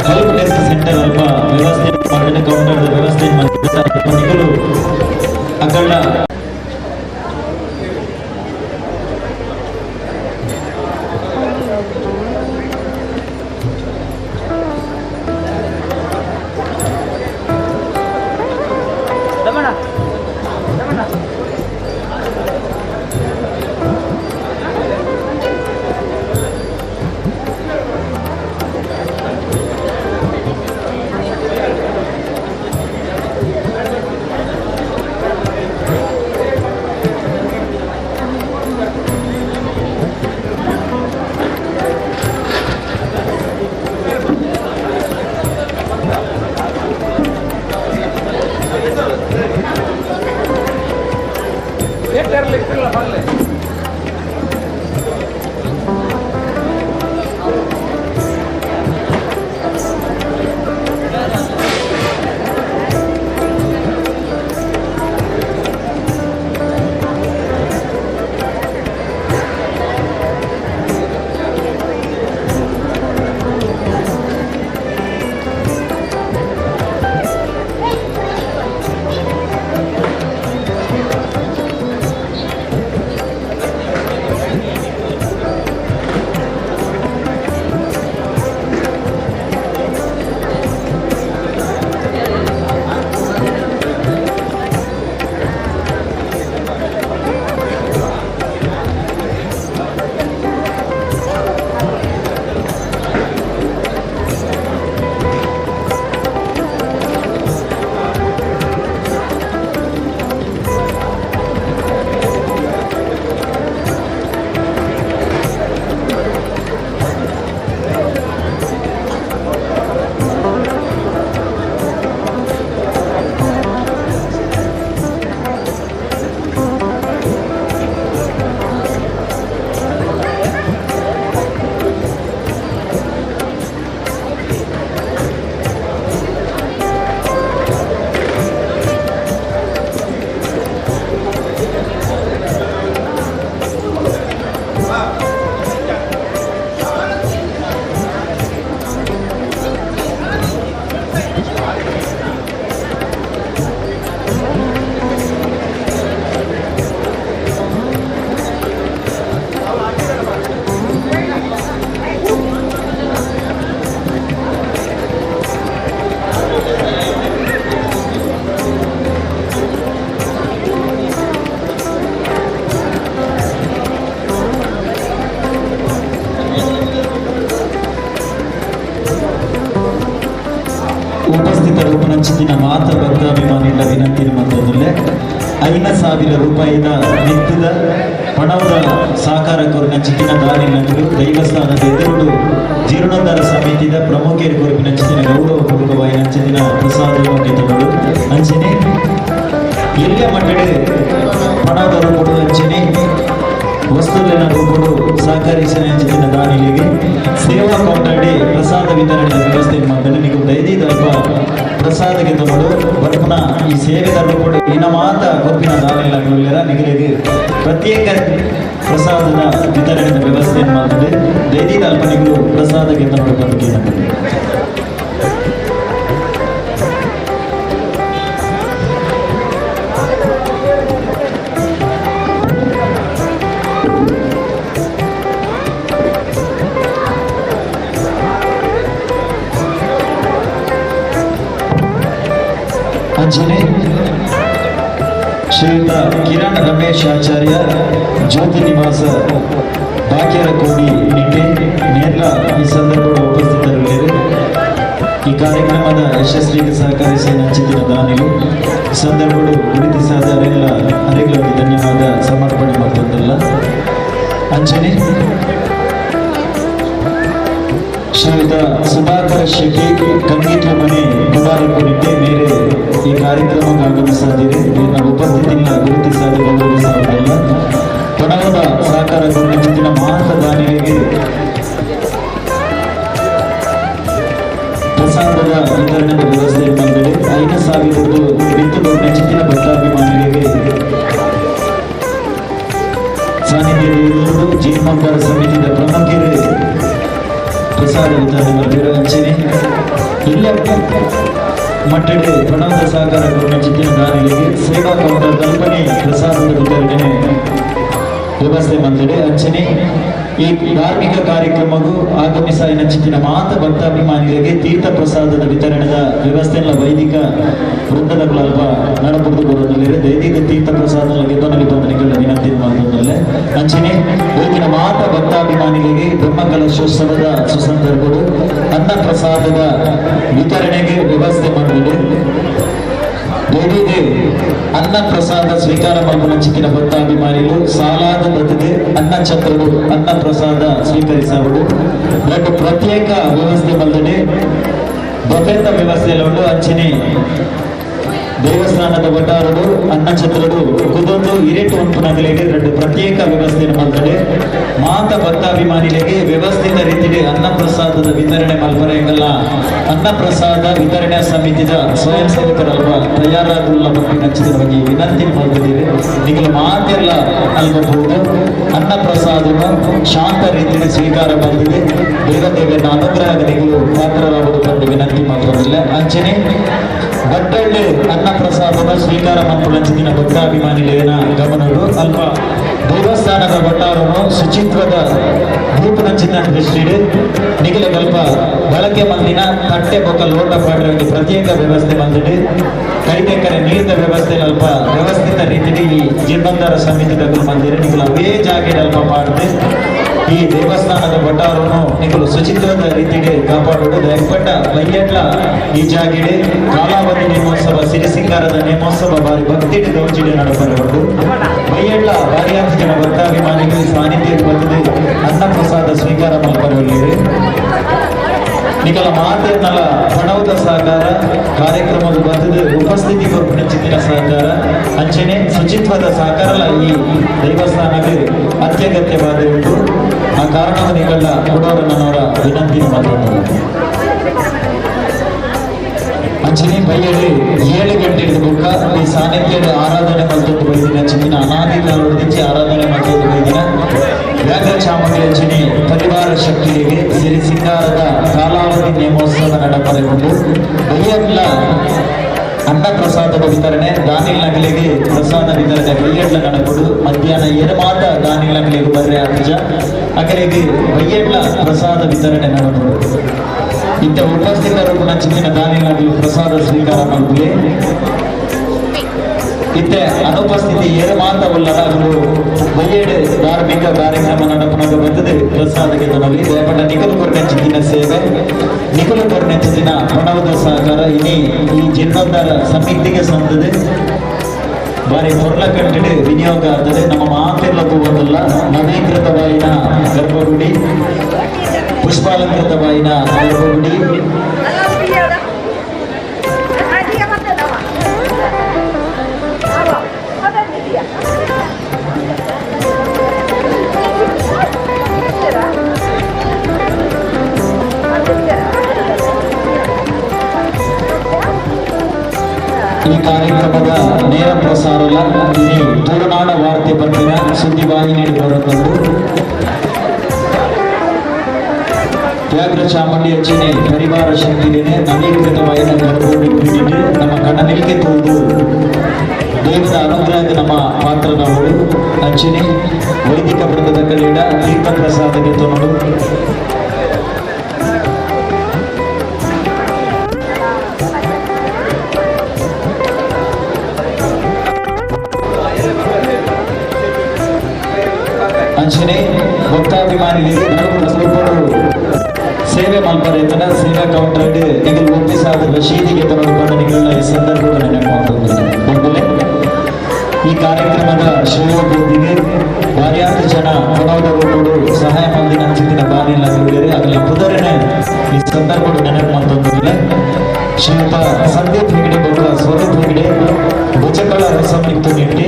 ಹೆಲ್ಪ್ ಡೆಸ್ಕ್ ಸೆಂಟರ್ ಅಲ್ಪ ವ್ಯವಸ್ಥೆ ಮಾಡಿದ ಕೌಂಟರ್ದ ವ್ಯವಸ್ಥೆ ಮಾಡಿದ ನಿಗಲು ಅಕಳ್ಳ ನಂಚಿನ ಮಾತ ಭಕ್ತಾಭಿಮಾನಿಗಳ ವಿನಂತಿ ಮಂತ್ರದಲ್ಲೇ 5,000 ರೂಪಾಯಿದ ನಿತ್ಯದ ಪಣವದ ಸಹಕಾರ ಕೊರಿನ ಚಿಕ್ಕಿನ ದಾನಿಲಂದು ದೈವಸ್ಥಾನದ ಎದುರುಡು ಜೀರ್ಣೋದ್ಧಾರ ಸಮಿತಿದ ಪ್ರಮುಖರು ಕೊರಪಿನ ಚಿತ್ತಿನ ಗೌರವ ಪೂರ್ವಕವಾಗಿ ನಂಚಿನ ಪ್ರಸಾದವನ್ನು ಗೆದ್ದವರು ಅಂಚನೆ ಎಲ್ಲ ಮಂಡಳಿ ಪಣದ ರೂಪಡು ಅಂಚನೆ ವಸ್ತುವಿನ ರೂಪಡು ಸಹಕರಿಸಿದ ಅಂಚಿನ ದಾನಿಲಿಗೆ ಸೇವಾ ಕೌಂಟರ್ಡಿ ಪ್ರಸಾದ ವಿತರಣೆ ವ್ಯವಸ್ಥೆ ಮಾಡ್ತಾರೆ. ನೀವು ದೈದೀದಲ್ಪ ಪ್ರಸಾದ ಗೆದ್ದವರು ಬರ್ಪುನ ಈ ಸೇವೆದ ರೂಪಡು ಇನ್ನ ಮಾತ ಗೊಪ್ಪಿನ ದಾನಿಲಾಗಲಿಲ್ಲ ನಿಗಲಿಗೆ ಪ್ರತ್ಯೇಕ ಪ್ರಸಾದದ ವಿತರಣೆ ವ್ಯವಸ್ಥೆಯನ್ನು ಮಾಡ್ತದೆ. ದೈದೀದಲ್ಪ ನೀವು ಪ್ರಸಾದ ಗೆದ್ದವರು ಬದುಕಿನ. ಅಂಚನೆ ಶ್ರೀಯುತ ಕಿರಣ್ ರಮೇಶ್ ಆಚಾರ್ಯ ಜ್ಯೋತಿ ನಿವಾಸ ಬಾಕ್ಯರಕೋಡಿ ನಿಟ್ಟೆ ನೇರ್ಲ ಈ ಸಂದರ್ಭದ ಉಪಸ್ಥಿತರಿದ್ದಾರೆ. ಈ ಕಾರ್ಯಕ್ರಮದ ಯಶಸ್ವಿಗೆ ಸಹಕರಿಸಿ ನಂಚಿನ ದಾನಿಲು ಈ ಸಂದರ್ಭಗಳು ಗುರುತಿಸಾದ ಅರೆಗಳ ಅರೆಗಳಿಗೆ ಧನ್ಯವಾದ ಸಮರ್ಪಣೆ ಮಾಡ್ತದಲ್ಲ. ಅಂಚನೆ ಶ್ರೀಯುತ ಸುಧಾಕರ ಶೆಟ್ಟಿ ಕಂಗೀಟ್ಲ ಮನೆ ಕುಮಾರಕೋಡಿಟ್ಟೆ ಮೇರೆ ಈ ಕಾರ್ಯಕ್ರಮಕ್ಕೆ ಆಗಮಿಸಿದ್ದೀರಿ. ಇವರ ಉಪಸ್ಥಿತಿಯನ್ನು ಗುರುತಿಸಾದ ಗೌರವಿಸುವುದಿಲ್ಲ. ಪಣವದ ಸಹಕಾರ ಚಿತ್ತಿನ ಮಹಾಂತ ದಾನಿಗಳಿಗೆ ಪ್ರಸಾದದ ವಿತರಣೆ ವ್ಯವಸ್ಥೆ ಬಂದರೆ 5,000 ಬಿತ್ತು ಚಿತ್ತಿನ ಭಕ್ತಾಭಿಮಾನಿಗಳಿಗೆ ಸಾನ್ನಿಧ್ಯದಲ್ಲಿ ಜೀರ್ಣೋದ್ಧಾರ ಸಮಿತಿಯ ಪ್ರಮುಖರು ಪ್ರಸಾದ ವಿತರಣೆ ಮಾಡಿದರು. ಅಂಚನೆ ಇಲ್ಲ ಮಟ್ಟಡೆ ಪ್ರಣವದ ಸಹಕಾರ ಚಿತ್ತಿನ ದಾನಿಗಳಿಗೆ ಸೇವಾ ಕೌಂಟರ್ ಕಲ್ಪನೆ ಪ್ರಸಾದದ ವಿತರಣೆ ವ್ಯವಸ್ಥೆ ಬಂದಿದೆ. ಅಂಚನೆ ಈ ಧಾರ್ಮಿಕ ಕಾರ್ಯಕ್ರಮಕ್ಕೂ ಆಗಮಿಸಾಯಿನ ಚಿತ್ತಿನ ಮಾತ ಭಕ್ತಾಭಿಮಾನಿಗಳಿಗೆ ತೀರ್ಥ ಪ್ರಸಾದದ ವಿತರಣೆದ ವ್ಯವಸ್ಥೆಲ್ಲ ವೈದಿಕ ವೃಂದದ ಅಲ್ಪ ನಡಪುರದು ಬರೋದಲ್ಲೇ ದೈದಿಕ ತೀರ್ಥ ಪ್ರಸಾದ ಗೆದ್ದನಲ್ಲಿ ಬಂಧನಗಳ ವಿನಂತಿ ಮಾಡೋದಲ್ಲೇ. ಅಂಚನೆ ಇವತ್ತಿನ ಮಾತ ಭಕ್ತಾಭಿಮಾನಿಗಳಿಗೆ ಬ್ರಹ್ಮಕಲಶೋತ್ಸವದ ಸುಸಂದರ್ಭಗಳು ಅನ್ನ ಪ್ರಸಾದದ ವಿತರಣೆಗೆ ವ್ಯವಸ್ಥೆ ಮಾಡಿದೆ. ದೈದಿಗೆ ಅನ್ನ ಪ್ರಸಾದ ಸ್ವೀಕಾರ ಮಾಡುವ ಚಿಕ್ಕಿನ ಭಕ್ತಾಭಿಮಾನಿಗಳು ಸಾಲಾದ ಬದುಕೆ ಅನ್ನ ಛತ್ರಗಳು ಅನ್ನ ಪ್ರಸಾದ ಸ್ವೀಕರಿಸಬಹುದು. ಬಟ್ ಪ್ರತ್ಯೇಕ ವ್ಯವಸ್ಥೆ ಬಂದರೆ ಬಫೆತ ವ್ಯವಸ್ಥೆಯಲ್ಲಿ ಉಂಟು. ಅಂಚನೆ ದೇವಸ್ಥಾನದ ಭಟ್ಟಾರರು ಅನ್ನ ಛತ್ರರು ಕುದೊಂದು ಇರೆಟು ಉಂಟು ನಗಲಿಗೆ ಎರಡು ಪ್ರತ್ಯೇಕ ವ್ಯವಸ್ಥೆಯನ್ನು ಮಾಡ್ತಾರೆ. ಮಾತ ಭಕ್ತಾಭಿಮಾನಿಗಳಿಗೆ ವ್ಯವಸ್ಥಿತ ರೀತಿಯಲ್ಲಿ ಅನ್ನ ಪ್ರಸಾದದ ವಿತರಣೆ ಮಲ್ಪರೆಂಗಲ್ಲ ಅನ್ನ ಪ್ರಸಾದ ವಿತರಣಾ ಸಮಿತಿದ ಸ್ವಯಂ ಸೇವಕರಲ್ವ ತಯಾರಾಗುಲ್ಲ ಬಗ್ಗೆ ನಚ್ಚಿದ ಬಗ್ಗೆ ವಿನಂತಿ ಮಾಡ್ತಿದ್ದೀವಿ. ನಿಗಲ ಮಾತೆಲ್ಲ ಅಲ್ಬಹುದು ಅನ್ನ ಪ್ರಸಾದವನ್ನು ಶಾಂತ ರೀತಿಯಲ್ಲಿ ಸ್ವೀಕಾರ ಬಂದಿದೆ. ದೇವದೇವನ ಅನುಗ್ರಹ ನಿಗಲು ಪಾತ್ರರಾಗುವುದು ಬಂದು ವಿನಂತಿ ಮಾತ್ರವಿಲ್ಲ. ಅಂಚನೆ ಬಟ್ಟಳ್ಳಿ ಅನ್ನ ಪ್ರಸಾದದ ಸ್ವೀಕಾರ ಮಂತ್ರುಳಂಚಿನ ಭಕ್ತಾಭಿಮಾನಿಗಳೇನ ಗಮನರು ಅಲ್ಪ ದೇವಸ್ಥಾನದ ಭಟ್ಟಾರನು ಶುಚಿತ್ವದ ದೀಪನಂಚಿನ ದೃಷ್ಟಿಡು ನಿಗಲಗಲ್ಪ ಬಳಕೆ ಮಂದಿನ ತಟ್ಟೆ ಬೊಕ್ಕ ಲೋಟ ಪಾಡ್ರೆ ಪ್ರತ್ಯೇಕ ವ್ಯವಸ್ಥೆ ಬಂದಿದೆ. ಕೈತೆಕ್ಕರೆ ನೀರಿನ ವ್ಯವಸ್ಥೆ ಅಲ್ಪ ವ್ಯವಸ್ಥಿತ ರೀತಿಯಲ್ಲಿ ಈ ಜೀರ್ಣೋದ್ಧಾರ ಸಮಿತಿ ಮಂದಿರ ನಿಗಲ ಅವೇ ಜಾಗೆ ಅಲ್ಪ ಮಾಡಿದೆ ಈ ದೇವಸ್ಥಾನದ ಭಟ್ಟಾರನು ನಿಗಲು ಶುಚಿತ್ವದ ರೀತಿಗೆ ಕಾಪಾಡುವುದು. ದಯಪಟ್ಟ ಬೈಯಟ್ಲ ಈ ಜಾಗಿಡೆ ಕಾಲಾವಧಿ ನೇಮೋತ್ಸವ ಸಿರಿಸಿಂಗಾರದ ನೇಮೋತ್ಸವ ಬಾರಿ ಭಕ್ತಿ ಗೌಜಿಡೆ ನಡಪಡಬಹುದು. ಬೈಯಟ್ಲ ಭಾರಿಯಾದ ಜನ ಭಕ್ತಾಭಿಮಾನಿಗಳು ಸಾನ್ನಿಧ್ಯ ಬಂದಿದೆ ಅನ್ನ ಪ್ರಸಾದ ಸ್ವೀಕಾರ ಮಲ್ಪರಲ್ಲಿದೆ. ನಿಗಲ ಮಾತೆನ್ನಲ ಪ್ರಣವದ ಸಹಕಾರ ಕಾರ್ಯಕ್ರಮದ ಬಂದಿದೆ ಉಪಸ್ಥಿತಿ ಕೊರಪಿನ ಚಿತ್ತಿನ ಸಹಕಾರ ಅಂಚನೆ ಶುಚಿತ್ವದ ಸಹಕಾರಲ ಈ ದೇವಸ್ಥಾನಕ್ಕೆ ಅತ್ಯಗತ್ಯವಾದ ಉಂಟು. ಆ ಕಾರಣವನ್ನು ನಿಗಲ ಕೊಡೋರನ್ನವರ ವಿನಂತಿ ಮಾತಾಡ್ತಾರೆ. ಅಂಚನೆ ಬೈಯಲ್ಲಿ 7 ಗಂಟೆ ಬುಕ್ಕ ಈ ಸಾನ್ನಿಧ್ಯದ ಆರಾಧನೆ ಮಲ್ತೊಂದು ಬೈದಿನ ಚಿತ್ತಿನ ಅನಾದಿ ಕಾಲದಿಂದ ಆರಾಧನೆ ಮಲ್ತೊಂದು ಬೈದಿನ ವ್ಯಾಘ್ರ ಚಾಮುಂಡಿ ಅಂಚನೆ ಪರಿವಾರ ಶಕ್ತಿಗೆ ಸಿರಿ ಸಿಂಗಾರದ ಕಾಲಾವಧಿ ನೇಮೋತ್ಸವ ನಡಪರೆಗೊಂಡು ಬೈಯಡ್ಲ ಅನ್ನ ಪ್ರಸಾದದ ವಿತರಣೆ ದಾನಿಲಗಳಿಗೆ ಪ್ರಸಾದ ವಿತರಣೆ ಬೈಯಡ್ಲ ನಡಪಡು. ಮಧ್ಯಾಹ್ನ ಎರಮಾತ ದಾನಿಲಗಳಿಗೆ ಬರ್ರೆ ಆತಜ ಅಕಲಿಗೆ ಬೈಯಡ್ಲ ಪ್ರಸಾದ ವಿತರಣೆ ನಡಪಡು. ಇಂಥ ಉಪಸ್ಥಿತರು ಚಿಕ್ಕಿನ ದಾನಿಲಗಳು ಪ್ರಸಾದ ಸ್ವೀಕಾರ ಮಾಡಲಿ. ಇತ್ತೆ ಅನುಪಸ್ಥಿತಿ ಏರು ಮಾತವಲ್ಲದ ಅವರು ಬೈಯೇಡು ಧಾರ್ಮಿಕ ಕಾರ್ಯಕ್ರಮ ನಡಪನಾಗ ಬಂದದೆ ಪ್ರಸಾದಕ್ಕೆ ತನಲಿ ದಯಪಟ್ಟ ನಿಕಲು ಕೊರ್ನೆಂಚಿನ ಸೇವೆ ನಿಕಲು ಕೊರ್ನೆಂಚಿನ ಪ್ರಣವದ ಸಹಕಾರ ಇನಿ ಈ ಜೀರ್ಣೋದ್ಧಾರ ಸಮಿತಿಗೆ ಸಂದದೆ ಬಾರಿ ಪೊರ್ಲ ಕಟ್ಟಿಡು ವಿನಿಯೋಗ ಆಗ್ತದೆ. ನಮ್ಮ ಮಾತೆಲ್ಲ ತೂವೊಂದುಲ್ಲ ನವೀಕೃತವಾಯಿನ ಗರ್ಭಗುಡಿ, ಪುಷ್ಪಾಲಂಕೃತವಾಯಿನ ಗರ್ಭಗುಡಿ. ಈ ಕಾರ್ಯಕ್ರಮದ ನೇರ ಪ್ರಸಾರಲ್ಲ ಇಲ್ಲಿ ತುಳುನಾಡ ವಾರ್ತೆ ಪತ್ತಿನ ಸುದ್ದಿವಾಹಿನಿ ಬರುತ್ತದ್ದು. ವ್ಯಾಘ್ರ ಚಾಮುಂಡಿ ಅಜ್ಜಿನಿ ಪರಿವಾರ ಶಕ್ತಿನೇ ನವೀಕೃತವಾದ ಗರ್ಭಗುಡಿ ನಮ್ಮ ಕಣ್ಣನಿಲ್ಕೆ ತೋದು ದೇವದ ಅನುಗ್ರಹದ ನಮ್ಮ ಪಾತ್ರನವರು ಅಂಚಿನಿ ವೈದಿಕ ವೃಂದದ ಕಡೆಯ ತೀರ್ಥ ಪ್ರಸಾದಕ್ಕೆ ತೊನಡು. ಅಂಚನೆ ಭಕ್ತಾಭಿಮಾನಿಗಳಿಗೆ ನಡುವು ಸೇವೆ ಮಲ್ಪರೇತನ ಸೇವಾ ಕೌಂಟರ್ ನಿಗಲ್ ಒಪ್ಪಿಸಾದ ರಶೀದಿಗೆ ತನಡು ನಿಗಲ ಈ ಸಂದರ್ಭದಲ್ಲಿ ನೆನಪು. ಈ ಕಾರ್ಯಕ್ರಮದ ಶ್ರೇಯೋಭಿವೃದ್ಧಿಗೆ ವಾರ್ಯಾತ ಜನ ಕೊಡೋದ ರೂಪಡು ಸಹಾಯ ಮಂದಿನ ಅಂಚಿನ ಬಾನಿಲ್ಲ ಅದರ ಪುದರನೆ ಈ ಸಂದರ್ಭದ ನೆನಪು ಮಂತಂದ್ರೆ ಶ್ರೀಯುತ ಸಂದೀಪ್ ಹೆಗಡೆ ಬೌಡ ಸ್ವರೂಪ್ ಹೆಗಡೆ ಭುಜಕಳ ರಸಮಿತ್ತು ನಿಟ್ಟಿ,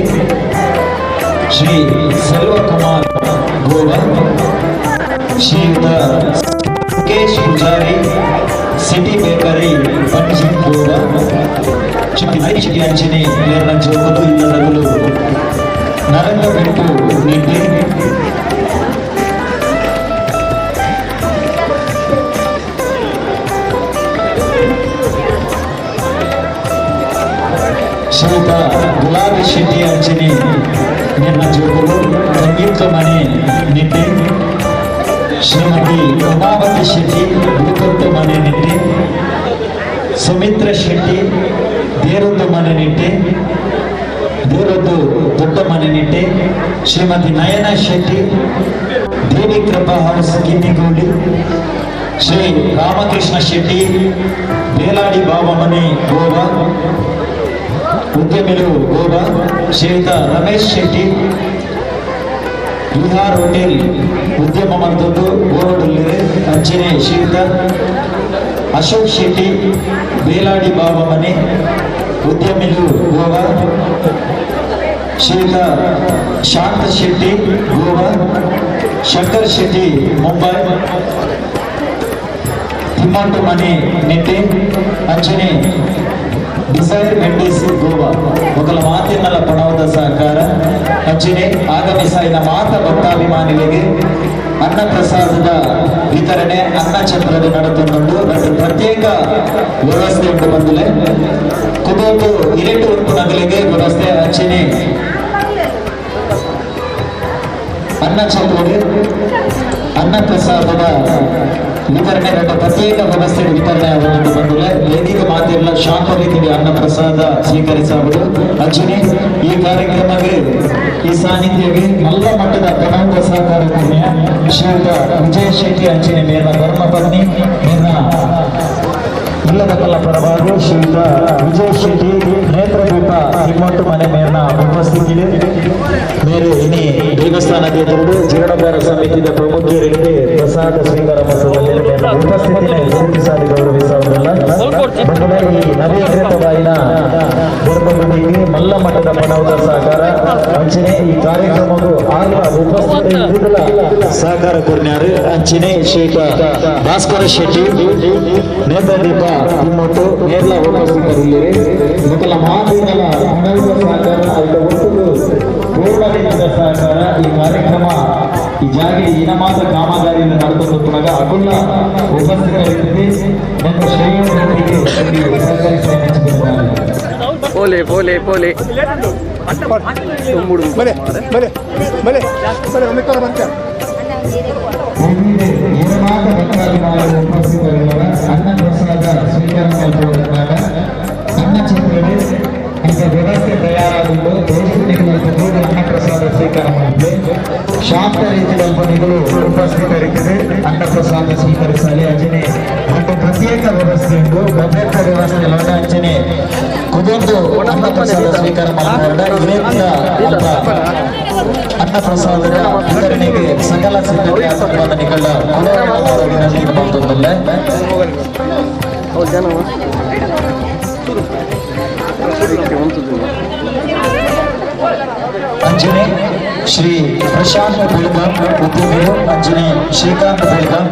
ಶ್ರೀ ಸೆಲ್ವಕುಮಾರ್ ಗೋವಾ, ಶ್ರೀಯುತ ಮುಕೇಶ್ ಪೂಜಾರಿ ಸಿಟಿ ಬೇಕರಿ ಪಂಜಿಂ ಗೋವಾ, ಶ್ರೀಮತಿ ಹರೀಶ್ ಶೆಟ್ಟಿ ಅಂಚಿನಿ ನೇರ್ನ ಜೋಕುಲು ಇಲ್ಲದಗುಲು ನರೇಂದ್ರ ಬೆಟ್ಟು ನಿಟ್ಟಿ, ಶ್ರೀಯುತ ಗುಲಾಬಿ ಶೆಟ್ಟಿ ಅಂಚಿನಿ ನೇರ್ನ ಜೋಕುಲು ಸಂಗೀತ ಮನೆ ನಿಟ್ಟಿ, ಶ್ರೀಮತಿ ಉಮಾವತಿ ಶೆಟ್ಟಿ ಭೂಕಂತ ಮನೆ ನಿಟ್ಟಿ, ಸುಮಿತ್ರ ಶೆಟ್ಟಿ ದೇರೊಂದು ಮನೆ ನಿಟ್ಟಿ, ದೇರೊಂದು ದೊಡ್ಡ ಮನೆ ನಿಟ್ಟಿ, ಶ್ರೀಮತಿ ನಯನ ಶೆಟ್ಟಿ ದೇವಿ ಕೃಪಾ ಹೌಸ್ ಕಿನ್ನಿಗೋಳಿ, ಶ್ರೀ ರಾಮಕೃಷ್ಣ ಶೆಟ್ಟಿ ಬೇಲಾಡಿ ಬಾಬಮನೆ ಗೋವಾ, ಉದ್ಯಮಿಲು ಗೋವಾ, ಶ್ರೀಯುತ ರಮೇಶ್ ಶೆಟ್ಟಿ ವಿಹಾರ್ ಹೋಟೆಲ್ ಉದ್ಯಮ ಮಂತದ್ದು ಗೋವಾದಲ್ಲಿದೆ, ಅಂಚನೆ ಶ್ರೀಯುತ ಅಶೋಕ್ ಶೆಟ್ಟಿ ಬೇಲಾಡಿ ಬಾಬಾ ಮನೆ ಉದ್ಯಮಿಲು ಗೋವಾ, ಶ್ರೀಯುತ ಶಾಂತ ಶೆಟ್ಟಿ ಗೋವಾ, ಶಂಕರ್ ಶೆಟ್ಟಿ ಮುಂಬೈ, ತಿಮ್ಮಂಟು ಮನೆ ನಿಟ್ಟೆ, ಅಂಚನೆ ಡಿಸೈರ್ ಮೆಂಡಿಸ್ ಗೋವಾ. ఒకಲ ಮಾತಿನಲ್ಲ ಪಣವದ ಸಹಕಾರ ಅಂಚನೆ ಆಗಮಿಸಾಯಿನ ಮಾತ ಭಕ್ತಾಭಿಮಾನಿಗಳಿಗೆ ಅನ್ನಪ್ರಸಾದದ ವಿತರಣೆ ಅನ್ನಛತ್ರದ ನಡೆದುಕೊಂಡು ಪ್ರತ್ಯೇಕ ವ್ಯವಸ್ಥೆ ಉಂಟು ಬಂದಲೆ ಕುದೊಂದು ಇರೆಟು ಉಂಟು ನಗಲಿಗೆ ವ್ಯವಸ್ಥೆ ಅಂಚನೆ ಅನ್ನಛತ್ರದ ಅನ್ನಪ್ರಸಾದದ ವಿತರಣೆ ಪ್ರತ್ಯೇಕ ವ್ಯವಸ್ಥೆ ವಿತರಣೆ ಆಗುವಂತ ಬಂದಿಲ್ಲ. ವೇದಿಕೆ ಮಾತೆಲ್ಲ ಶಾಂತ ರೀತಿಯಲ್ಲಿ ಅನ್ನಪ್ರಸಾದ ಸ್ವೀಕರಿಸಬಹುದು. ಅಂಚನೆ ಈ ಕಾರ್ಯಕ್ರಮಕ್ಕೆ ಈ ಸಾನ್ನಿಧ್ಯಕ್ಕೆ ಮಲ್ಲ ಮಟ್ಟದ ಗಣಾಂಗ ಸಹಕಾರ ಪುಣ್ಯ ಶ್ರೀಯುತ ವಿಜಯ ಶೆಟ್ಟಿ ಅಂಚನೆ ಮೇಲಿನ ಧರ್ಮಪತ್ನಿ ಮೇಲಿನ ಇಲ್ಲದ ಕಲ್ಲ ಪರವಾಗಿ ಶ್ರೀಯುತ ವಿಜಯ ಶೆಟ್ಟಿ ನೇತ್ರದೀಪ ಹಿಮ್ಮಟ್ಟು ಮನೆ ಮೇಲಿನ ಉಪಸ್ಥಿತಿ ಮೇರೆ ಇನಿ ದೇವಸ್ಥಾನದ ಎದುರು ಜೀರ್ಣೋದ್ಧಾರ ಸಮಿತಿಯ ಪ್ರಮುಖರಿಗೆ ಪ್ರಸಾದ ಸ್ವೀಕಾರ ಉಪಸ್ಥಿತಿನ ಗುರುತಿಸಾದಿ ಗೌರವಿಸುವುದಲ್ಲ. ಈ ನವೀಕೃತವಾಯಿನ ಗರ್ಭಗುಡಿಗೆ ಮಲ್ಲ ಮಠದ ಪಣವದ ಸಹಕಾರ ಅಂಚನೆ ಈ ಕಾರ್ಯಕ್ರಮಕ್ಕೂ ಆರ್ಲ ಉಪಸ್ಥಿತಿ ಸಹಕಾರ ಕೊರ್ನ್ಯಾರು ಅಂಚನೆ ಶ್ರೀಯುತ ಭಾಸ್ಕರ ಶೆಟ್ಟಿ ನೇತ್ರದೀಪ ಹಿಮ್ಮಟ್ಟು ನೇರ್ಲ ಉಪಸ್ಥಿತರಿಲ್ಲಿರಿ. ಮೊದಲ ಮಾತಿನಲ್ಲ ಹಣದ ಸಹಕಾರ ಅದರ ಒಟ್ಟು ಪೂರ್ಣ ರೀತಿಯ ಸಹಕಾರ ಈ ಕಾರ್ಯಕ್ರಮ ಈ ಜಾಗೆ ಇನ ಮಾತ್ರ ಕಾಮಗಾರಿಯನ್ನು ನಡೆದುಕೊಂಡು ಅಕುಲ್ಲ ಉಪಸ್ಥಿತರಿದ್ದೀರಿ. ನನ್ನ ಶ್ರೇಯೋಭಿವೃದ್ಧಿಗೆ ಸಹಕರಿಸಿ ನೆಚ್ಚಿದ್ದಾರೆ. ಪೋಲೆ ಪೋಲೆ ಪೋಲೆ ಬಲೆ ಬಲೆ ಬಲೆ ಬಲೆ ಒಮ್ಮೆ ಬಂತೆ. ಏನಾದ ಭಕ್ತಾಭಿಮಾನಿಗಳು ಉಪಸ್ಥಿತರಿರುವ ಅನ್ನಪ್ರಸಾದ ಸ್ವೀಕಾರ ಮಾಡುವುದಕ್ಕಾಗ ಅನ್ನಛತ್ರದಲ್ಲಿ ಅಂತ ವ್ಯವಸ್ಥೆ ತಯಾರಾಗಿದ್ದು ದೇಶನಿಗಳು ಅನ್ನಪ್ರಸಾದ ಸ್ವೀಕಾರ ಮಾಡಿದೆ. ಶಾಂತ ರೀತಿಯ ಅಲ್ಪನಿಗಳು ಉಪಸ್ಥಿತರಿದ್ದರೆ ಅನ್ನಪ್ರಸಾದ ಸ್ವೀಕರಿಸಲಿ. ಅಜನೆ ಮತ್ತು ಪ್ರತ್ಯೇಕ ಬಫೆಟ್ನ ವ್ಯವಸ್ಥೆ ಉಂಟು. ಬಫೆಟ್ನ ವ್ಯವಸ್ಥೆ ಅಂಚನೆ ಕುದೊಂದು ಅನ್ನಪ್ರಸಾದ ಸ್ವೀಕಾರ ಮಾಡಿದ ಇರೇತ ಅಲ್ಪ ಅನ್ನಪ್ರಸಾದದ ವಿತರಣೆಗೆ ಸಕಲ ಸಿದ್ಧತೆ ಆತಂಕವಾದ ನಿಗಳ ವಿನಂತಿ ಮಾಡ್ತದಲ್ಲ. ಹೌದು ಜನ ಅಂಜನೆ ಶ್ರೀ ಪ್ರಶಾಂತ್ ಬೆಳಗಾಂ ಉದ್ಯಮಿಗಳು, ಅಂಜನೆ Srikanth Belgaum.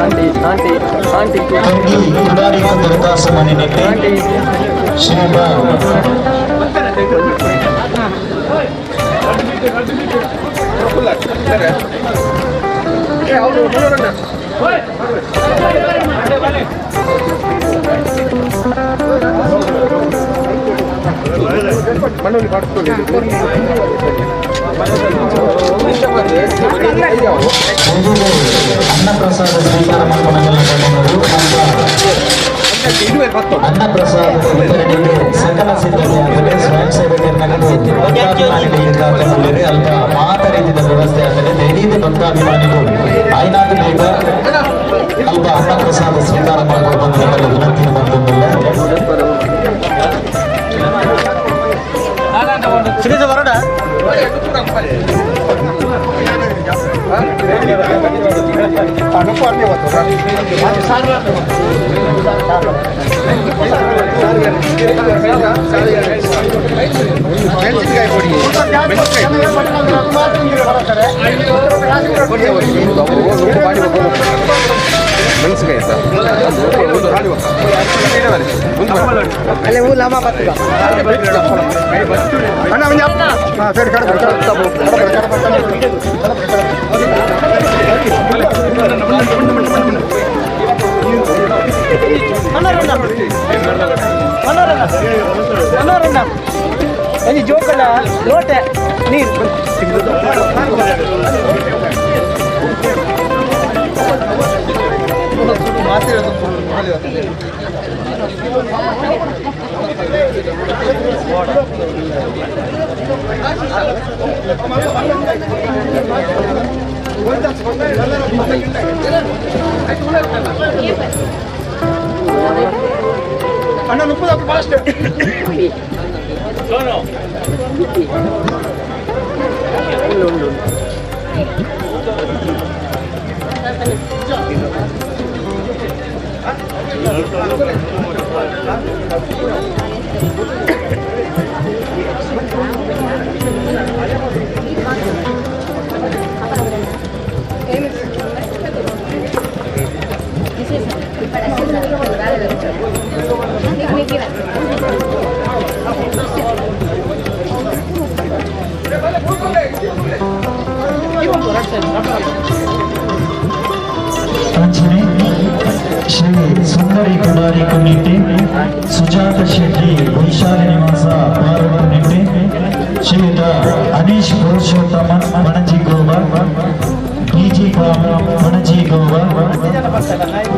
Aunty aunty aunty. ತಂಗಿ ಕುಡಾರಿ ದೊರಕಾಸು ಮನೆ ನಿಟ್ಟೆ ಶ್ರೀಮ ಅನ್ನಪ್ರಸಾದ ಸ್ವೀಕಾರ ಮಾಡಿಕೊಂಡು ಅನ್ನಪ್ರಸಾದ ವಿತರಣೆಗೆ ಸಕಲ ಸಿದ್ಧತೆ ಆದರೆ ಸ್ವಯಂ ಸೇವಕರನ್ನು ಭಕ್ತಾಭಿಮಾನಿಗಳು ಅಲ್ಪ ಮಾತ ರೀತಿಯ ವ್ಯವಸ್ಥೆ ಆದರೆ ದೈನಂದಿನ ಭಕ್ತಾಭಿಮಾನಿಗಳು ಐನಾಥ ಬೇಗ ಅಲ್ಪ ಅನ್ನಪ್ರಸಾದ ಸ್ವೀಕಾರ ಮಾಡಿಕೊಂಡು ಬಂದ ವಿನಂತಿ ಮಾಡ್ಕೊಂಡಿಲ್ಲ. ಜೋಕಲ ಲೋಟೆ ನೀರು. ಅಂಚನೆ ಶ್ರೀ ಸುಂದರಿ ಕುಡಾರಿ ಕುನ್ನಿಟ್ಟಿ, ಸುಜಾತ ಶೆಟ್ಟಿ ವೈಶಾಲಿ ನಿವಾಸ ಪಾರ್ವತ ನಿಟ್ಟೆ, ಶ್ರೀಯುತ ಅನೀಶ್ ಪುರುಷೋತ್ತಮನ್ ಪಣಜಿ ಗೋವಾ, ಬಿಜಿ ಪಣಜಿ ಗೋವಾ,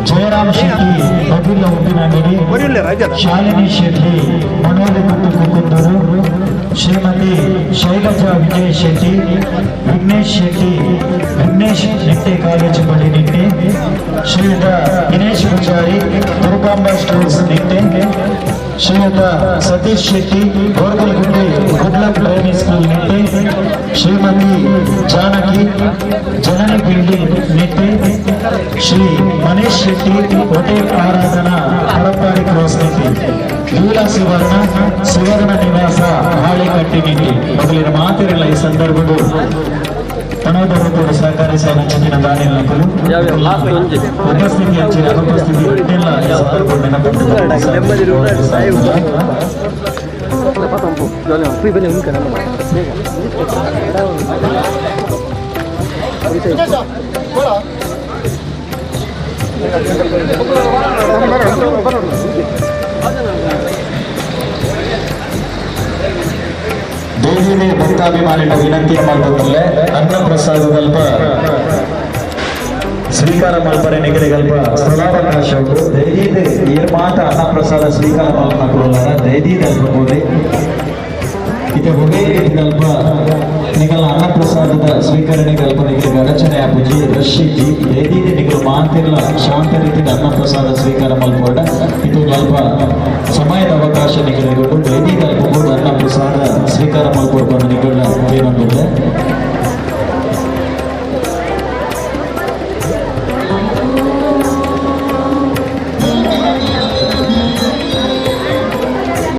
ಜಯರಾಮ್ ಶೆಟ್ಟಿ ಬಗಿಲ್ಲ ಉಪ್ಪಿನಂಗಡಿ, ಶಾಲಿನಿ ಶೆಟ್ಟಿ ಮನೋಲಿ ಕುಕ್ಕುಂದೂರು, ಶ್ರೀಮತಿ ಶೈಲಜಾ ವಿಜಯ್ ಶೆಟ್ಟಿ, ವಿಘ್ನೇಶ್ ಶೆಟ್ಟಿ, ವಿಘ್ನೇಶ್ ನಿಟ್ಟೆ ಕಾಲೇಜು ಬಳಿ ನಿಟ್ಟೆ, ಶ್ರೀಯುತ ದಿನೇಶ್ ಪೂಜಾರಿ ದುರ್ಗಾಂಬ ಸ್ಟೋರ್ಸ್ ನಿಟ್ಟೆ, ಶ್ರೀಯುತ Satish Shetty Gorgalgunde good luck primary school Nitte, Shrimati Janaki Janani building Nitte, Shri Manish Shetty hotel Aradhana Harappadi cross Nitte, Leela Suvarna Suvarna Nivasa Halekatti Nitte. ಮೊದಲಿನ ಮಾತಿರಲ್ಲ ಈ ಸಂದರ್ಭದಲ್ಲಿ ತನೋದರತೋಡು ಸಹಕಾರಿ ಸಂಚಿನ ದಾನಿಗಳು ಉಪಸ್ಥಿತಿ ಹಂಚಿನ ಅನುಪಸ್ಥಿತಿ ಇಲ್ಲ ಈ ಸಂದರ್ಭ ದೇವಿನೇ ಭಕ್ತಾಭಿಮಾನಿಗಳ ವಿನಂತಿಯ ಮಾಡ್ತಂದ್ರೆ ಅನ್ನಪ್ರಸಾದದಲ್ಪ ಸ್ವೀಕಾರ ಮಲ್ಪರೆ ನಿಗದಿಗಲ್ಪ ಸ್ಥಳಾವಕಾಶ ಉಂಟು. ದೈದೀದ್ ಏರ್ ಮಾತ ಅನ್ನಪ್ರಸಾದ ಸ್ವೀಕಾರ ಮಲ್ಪನ ದೈದೀದ್ ಅಲ್ಪ ಬೋಲಿ. ಇತ್ತೆ ಒವ್ವೇ ರೀತಿದಲ್ಪ ನಿಗಲ ಅನ್ನಪ್ರಸಾದದ ಸ್ವೀಕರಣೆಗೆ ಅಲ್ಪ ನಿಗಲಿಗೆ ಅಡಚಣೆ ಆಪುಜಿ, ರಶ್ ಇಜ್ಜಿ. ದಯದೀದ್ ನಿಗಲು ಮಾತೆರ್ಲ ಶಾಂತ ರೀತಿದ ಅನ್ನಪ್ರಸಾದ ಸ್ವೀಕಾರ ಮಲ್ಪೊಡ. ಇದು ಅಲ್ಪ ಸಮಯದ ಅವಕಾಶ ನಿಗಲಿಗೊಂಡು. ದಯದೀದ್ ಅಲ್ಪ ಪೋದು ಅನ್ನಪ್ರಸಾದ ಸ್ವೀಕಾರ ಮಲ್ಪೊಡು ಪಂದ್ ನಿಗಲ್ಡ ಕೇನೊಂದುಲ್ಲೆ.